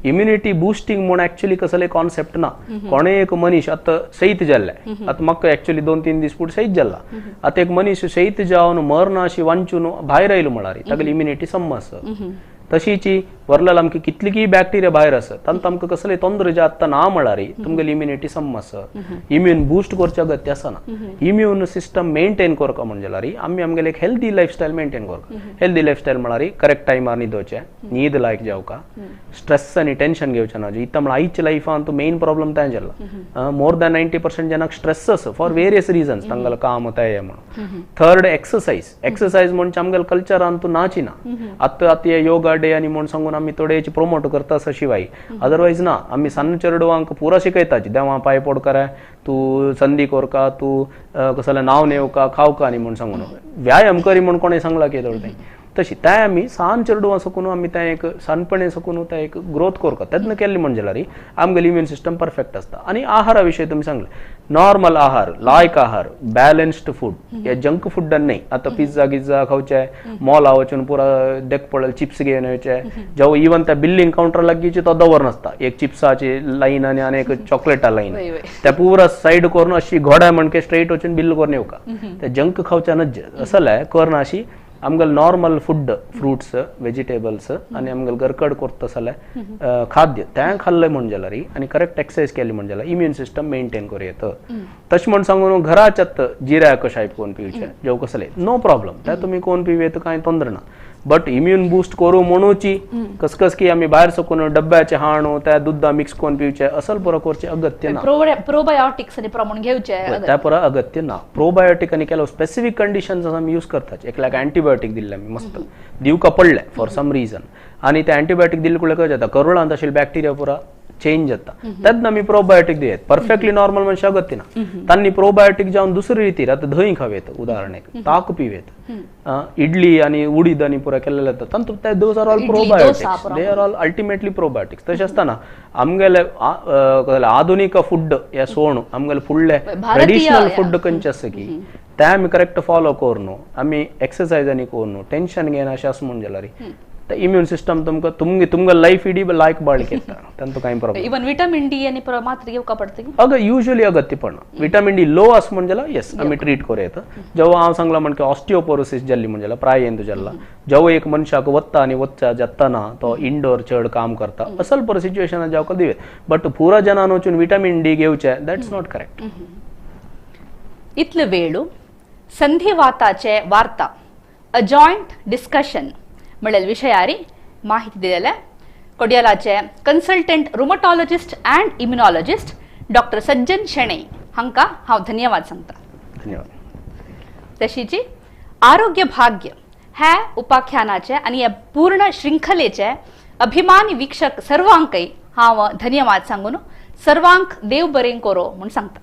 इम्युनिटी बुस्टिंग म्हूण एक्चुअली कसले कॉन्सेप्ट ना. कोणेय एक मनीस आतां सैत जाल्ले, आतां म्हाका एक्चुअली 2-3 दीस फुडें सैत जाल्ला, आतां एक मनीस सैत जावन मरना अशी वांचून भायर आयलो म्हळ्यार तागेली इम्युनिटी सम आसा. तशीची वरलेलं आमकां कितली बॅक्टेरिया भायर आसा तांकां आमकां कसले तोंदर जे आत्तां ना म्हळ्यार तुमगेली इम्युनिटी सम आसा. इम्यून बूस्ट करचे अगत्य आसना. इम्यून सिस्टम मेंटेन करका म्हण जाल्यार आमी आमगेले एक हेल्दी लायफस्टायल मेंटेन करका. हेल्दी लायफस्टायल म्हळ्यार करेक्ट टायमार न्हिदोचें, न्हीद लायक जावका, स्ट्रेस आनी टेन्शन घेवचें ना. इतां म्हळ्यार आयच्या लायफान मेन प्रॉब्लम तें जाला. मोर दॅन 90% जनाक स्ट्रेस आसा फॉर वेरियस रिजन्स, तांगेलें काम तें म्हणून. Third exercise. एक्सरसायज म्हणजे आमगेले कल्चरान तूं नाची ना. आतां आतां हे योगा डे आनी म्हूण सांगून आमी थोडेची प्रमोट करता आसा शिवाय, अदरवायज ना. आमी सन्न चेडवांक पुरा शिकयताची, देवा पांय पड करे, तूं संदी कोरका, तूं कसलें नांव नेवका खावका आनी म्हूण सांगून व्यायाम करी म्हूण कोणें सांगला की थोडे तशी तें आमी सान चेडवां सकून आमी तें एक सानपणे सकून तें एक ग्रोथ करता. तेन्ना केल्ली म्हण जाल्यार आमगेली इम्यून सिस्टम परफेक्ट आसता. आनी आहारा विशय तुमी सांगलें, नॉर्मल आहार, लायक आहार, बॅलन्स्ड फूड, हे जंक फूड न्हय. आतां पिझ्झा गिझ्झा खावचे, मॉला वचून पुरा देख पडले चिप्स घेवन येवचे, जेव इवन त्या बिल्लिंग कावंटर लागींची तो दवर नासता, एक चिप्साची लायन आनी आनी एक चॉकलेटा लायन, त्या पुरा सायड करून अशी घोड्या म्हणके स्ट्रेट वचून बिल करून येवका. ते जंक खावचे नज्ज असलें करना. अशी आमगेले नॉर्मल फूड, फ्रुट्स, वेजिटेबल्स आनी आमगेले घरकड करता जाल्यार खाद्य तें खाल्लें म्हण जाल्यार आनी करेक्ट एक्सरसायज केली म्हण जाल्यार इम्यून सिस्टम मेंटेन करूं येता. तशें म्हण सांगून घराच्यात जिऱ्या कशाय कोण पिवचें जेव कसलें नो प्रॉब्लम, तें तुमी कोण पिवयेत कांय तोंदर ना. बट इम्यून बूस्ट करूं म्हणूची कसकस की आमी भायर सकून डब्याचे हाणू त्या दुद्दा मिक्स करून पिवचे असल पुरो करचें अगत्य ना. प्रोबायोटिक्स आनी प्रमाण घेवचे त्या पुरो अगत्य ना. प्रोबायोटीक आनी ಕೆಲವು स्पेसिफीक कंडिशन्स आमी यूज करतात. एकल्याक एंटीबायोटीक दिल्ले आमी मस्त दिवका पडले फॉर सम रिजन, आनी ते एंटीबायोटीक दिल्ले कुडले कशें जाता, करुळांत आशिल्ले बॅक्टेरिया पुरा चेंज जाता, तेन्ना आमी प्रोबायोटीक दियत. परफेक्टली नॉर्मल मनशाक अगत्य ना. तांणी प्रोबायोटीक जावन दुसरे रितीर आतां धंय खावयत, उदाहरण एक ताक पिवयत, इडली आनी उडीद आनी पुरा केल्ले जाता, तांतूत those are all probiotics, they are all ultimately probiotics. तशें आसतना आमगेले आधुनीक फूड हे सोण आमगेले फुडले ट्रेडिशनल फूड खंयचे आसा की ते आमी करेक्ट फॉलो करून आमी एक्सरसायज आनी करून टेन्शन घेयना अशें आसा म्हूण जाल्यार इम्यून सिस्टम तुमकां तुमगे तुमगे लायफ इडी लायक बाळके येता, तांतूत कांय प्रॉब्लम. इवन विटामिन डी आनी मात्र घेवका पडटा अगं युजली अगत्य पडना. विटामिन डी लो आसा म्हण जाल्यार येस आमी ट्रीट करूं येता. जेव्हा हांव सांगलां म्हण की ऑस्टिओपोरोसिस जाल्ली म्हण जाल्यार प्रायेन जाल्ला, जेव्हा एक मनशाक वता आनी वच्चा जातना तो इंडोर चड काम करता असल पर सिच्युएशन जावका दिवे, बट पुरा जनान वचून विटामिन डी घेवचें that's not correct. इतले वेळू संधिवाताचे वार्ता अ जॉयंट डिस्कशन म्हणलेल विशयारी माहिती दिलेले कोडियालाचे consultant rheumatologist and immunologist doctor Sajjan Shenoy हांकां हांव धन्यवाद सांगता. धन्यवाद. तशीची आरोग्य भाग्य ह्या उपाख्यानाचे आनी ह्या पूर्ण शृंखलेचे अभिमानी वीक्षक सर्वांकय हांव धन्यवाद सांगून सर्वांक देव बरें करो म्हूण सांगता.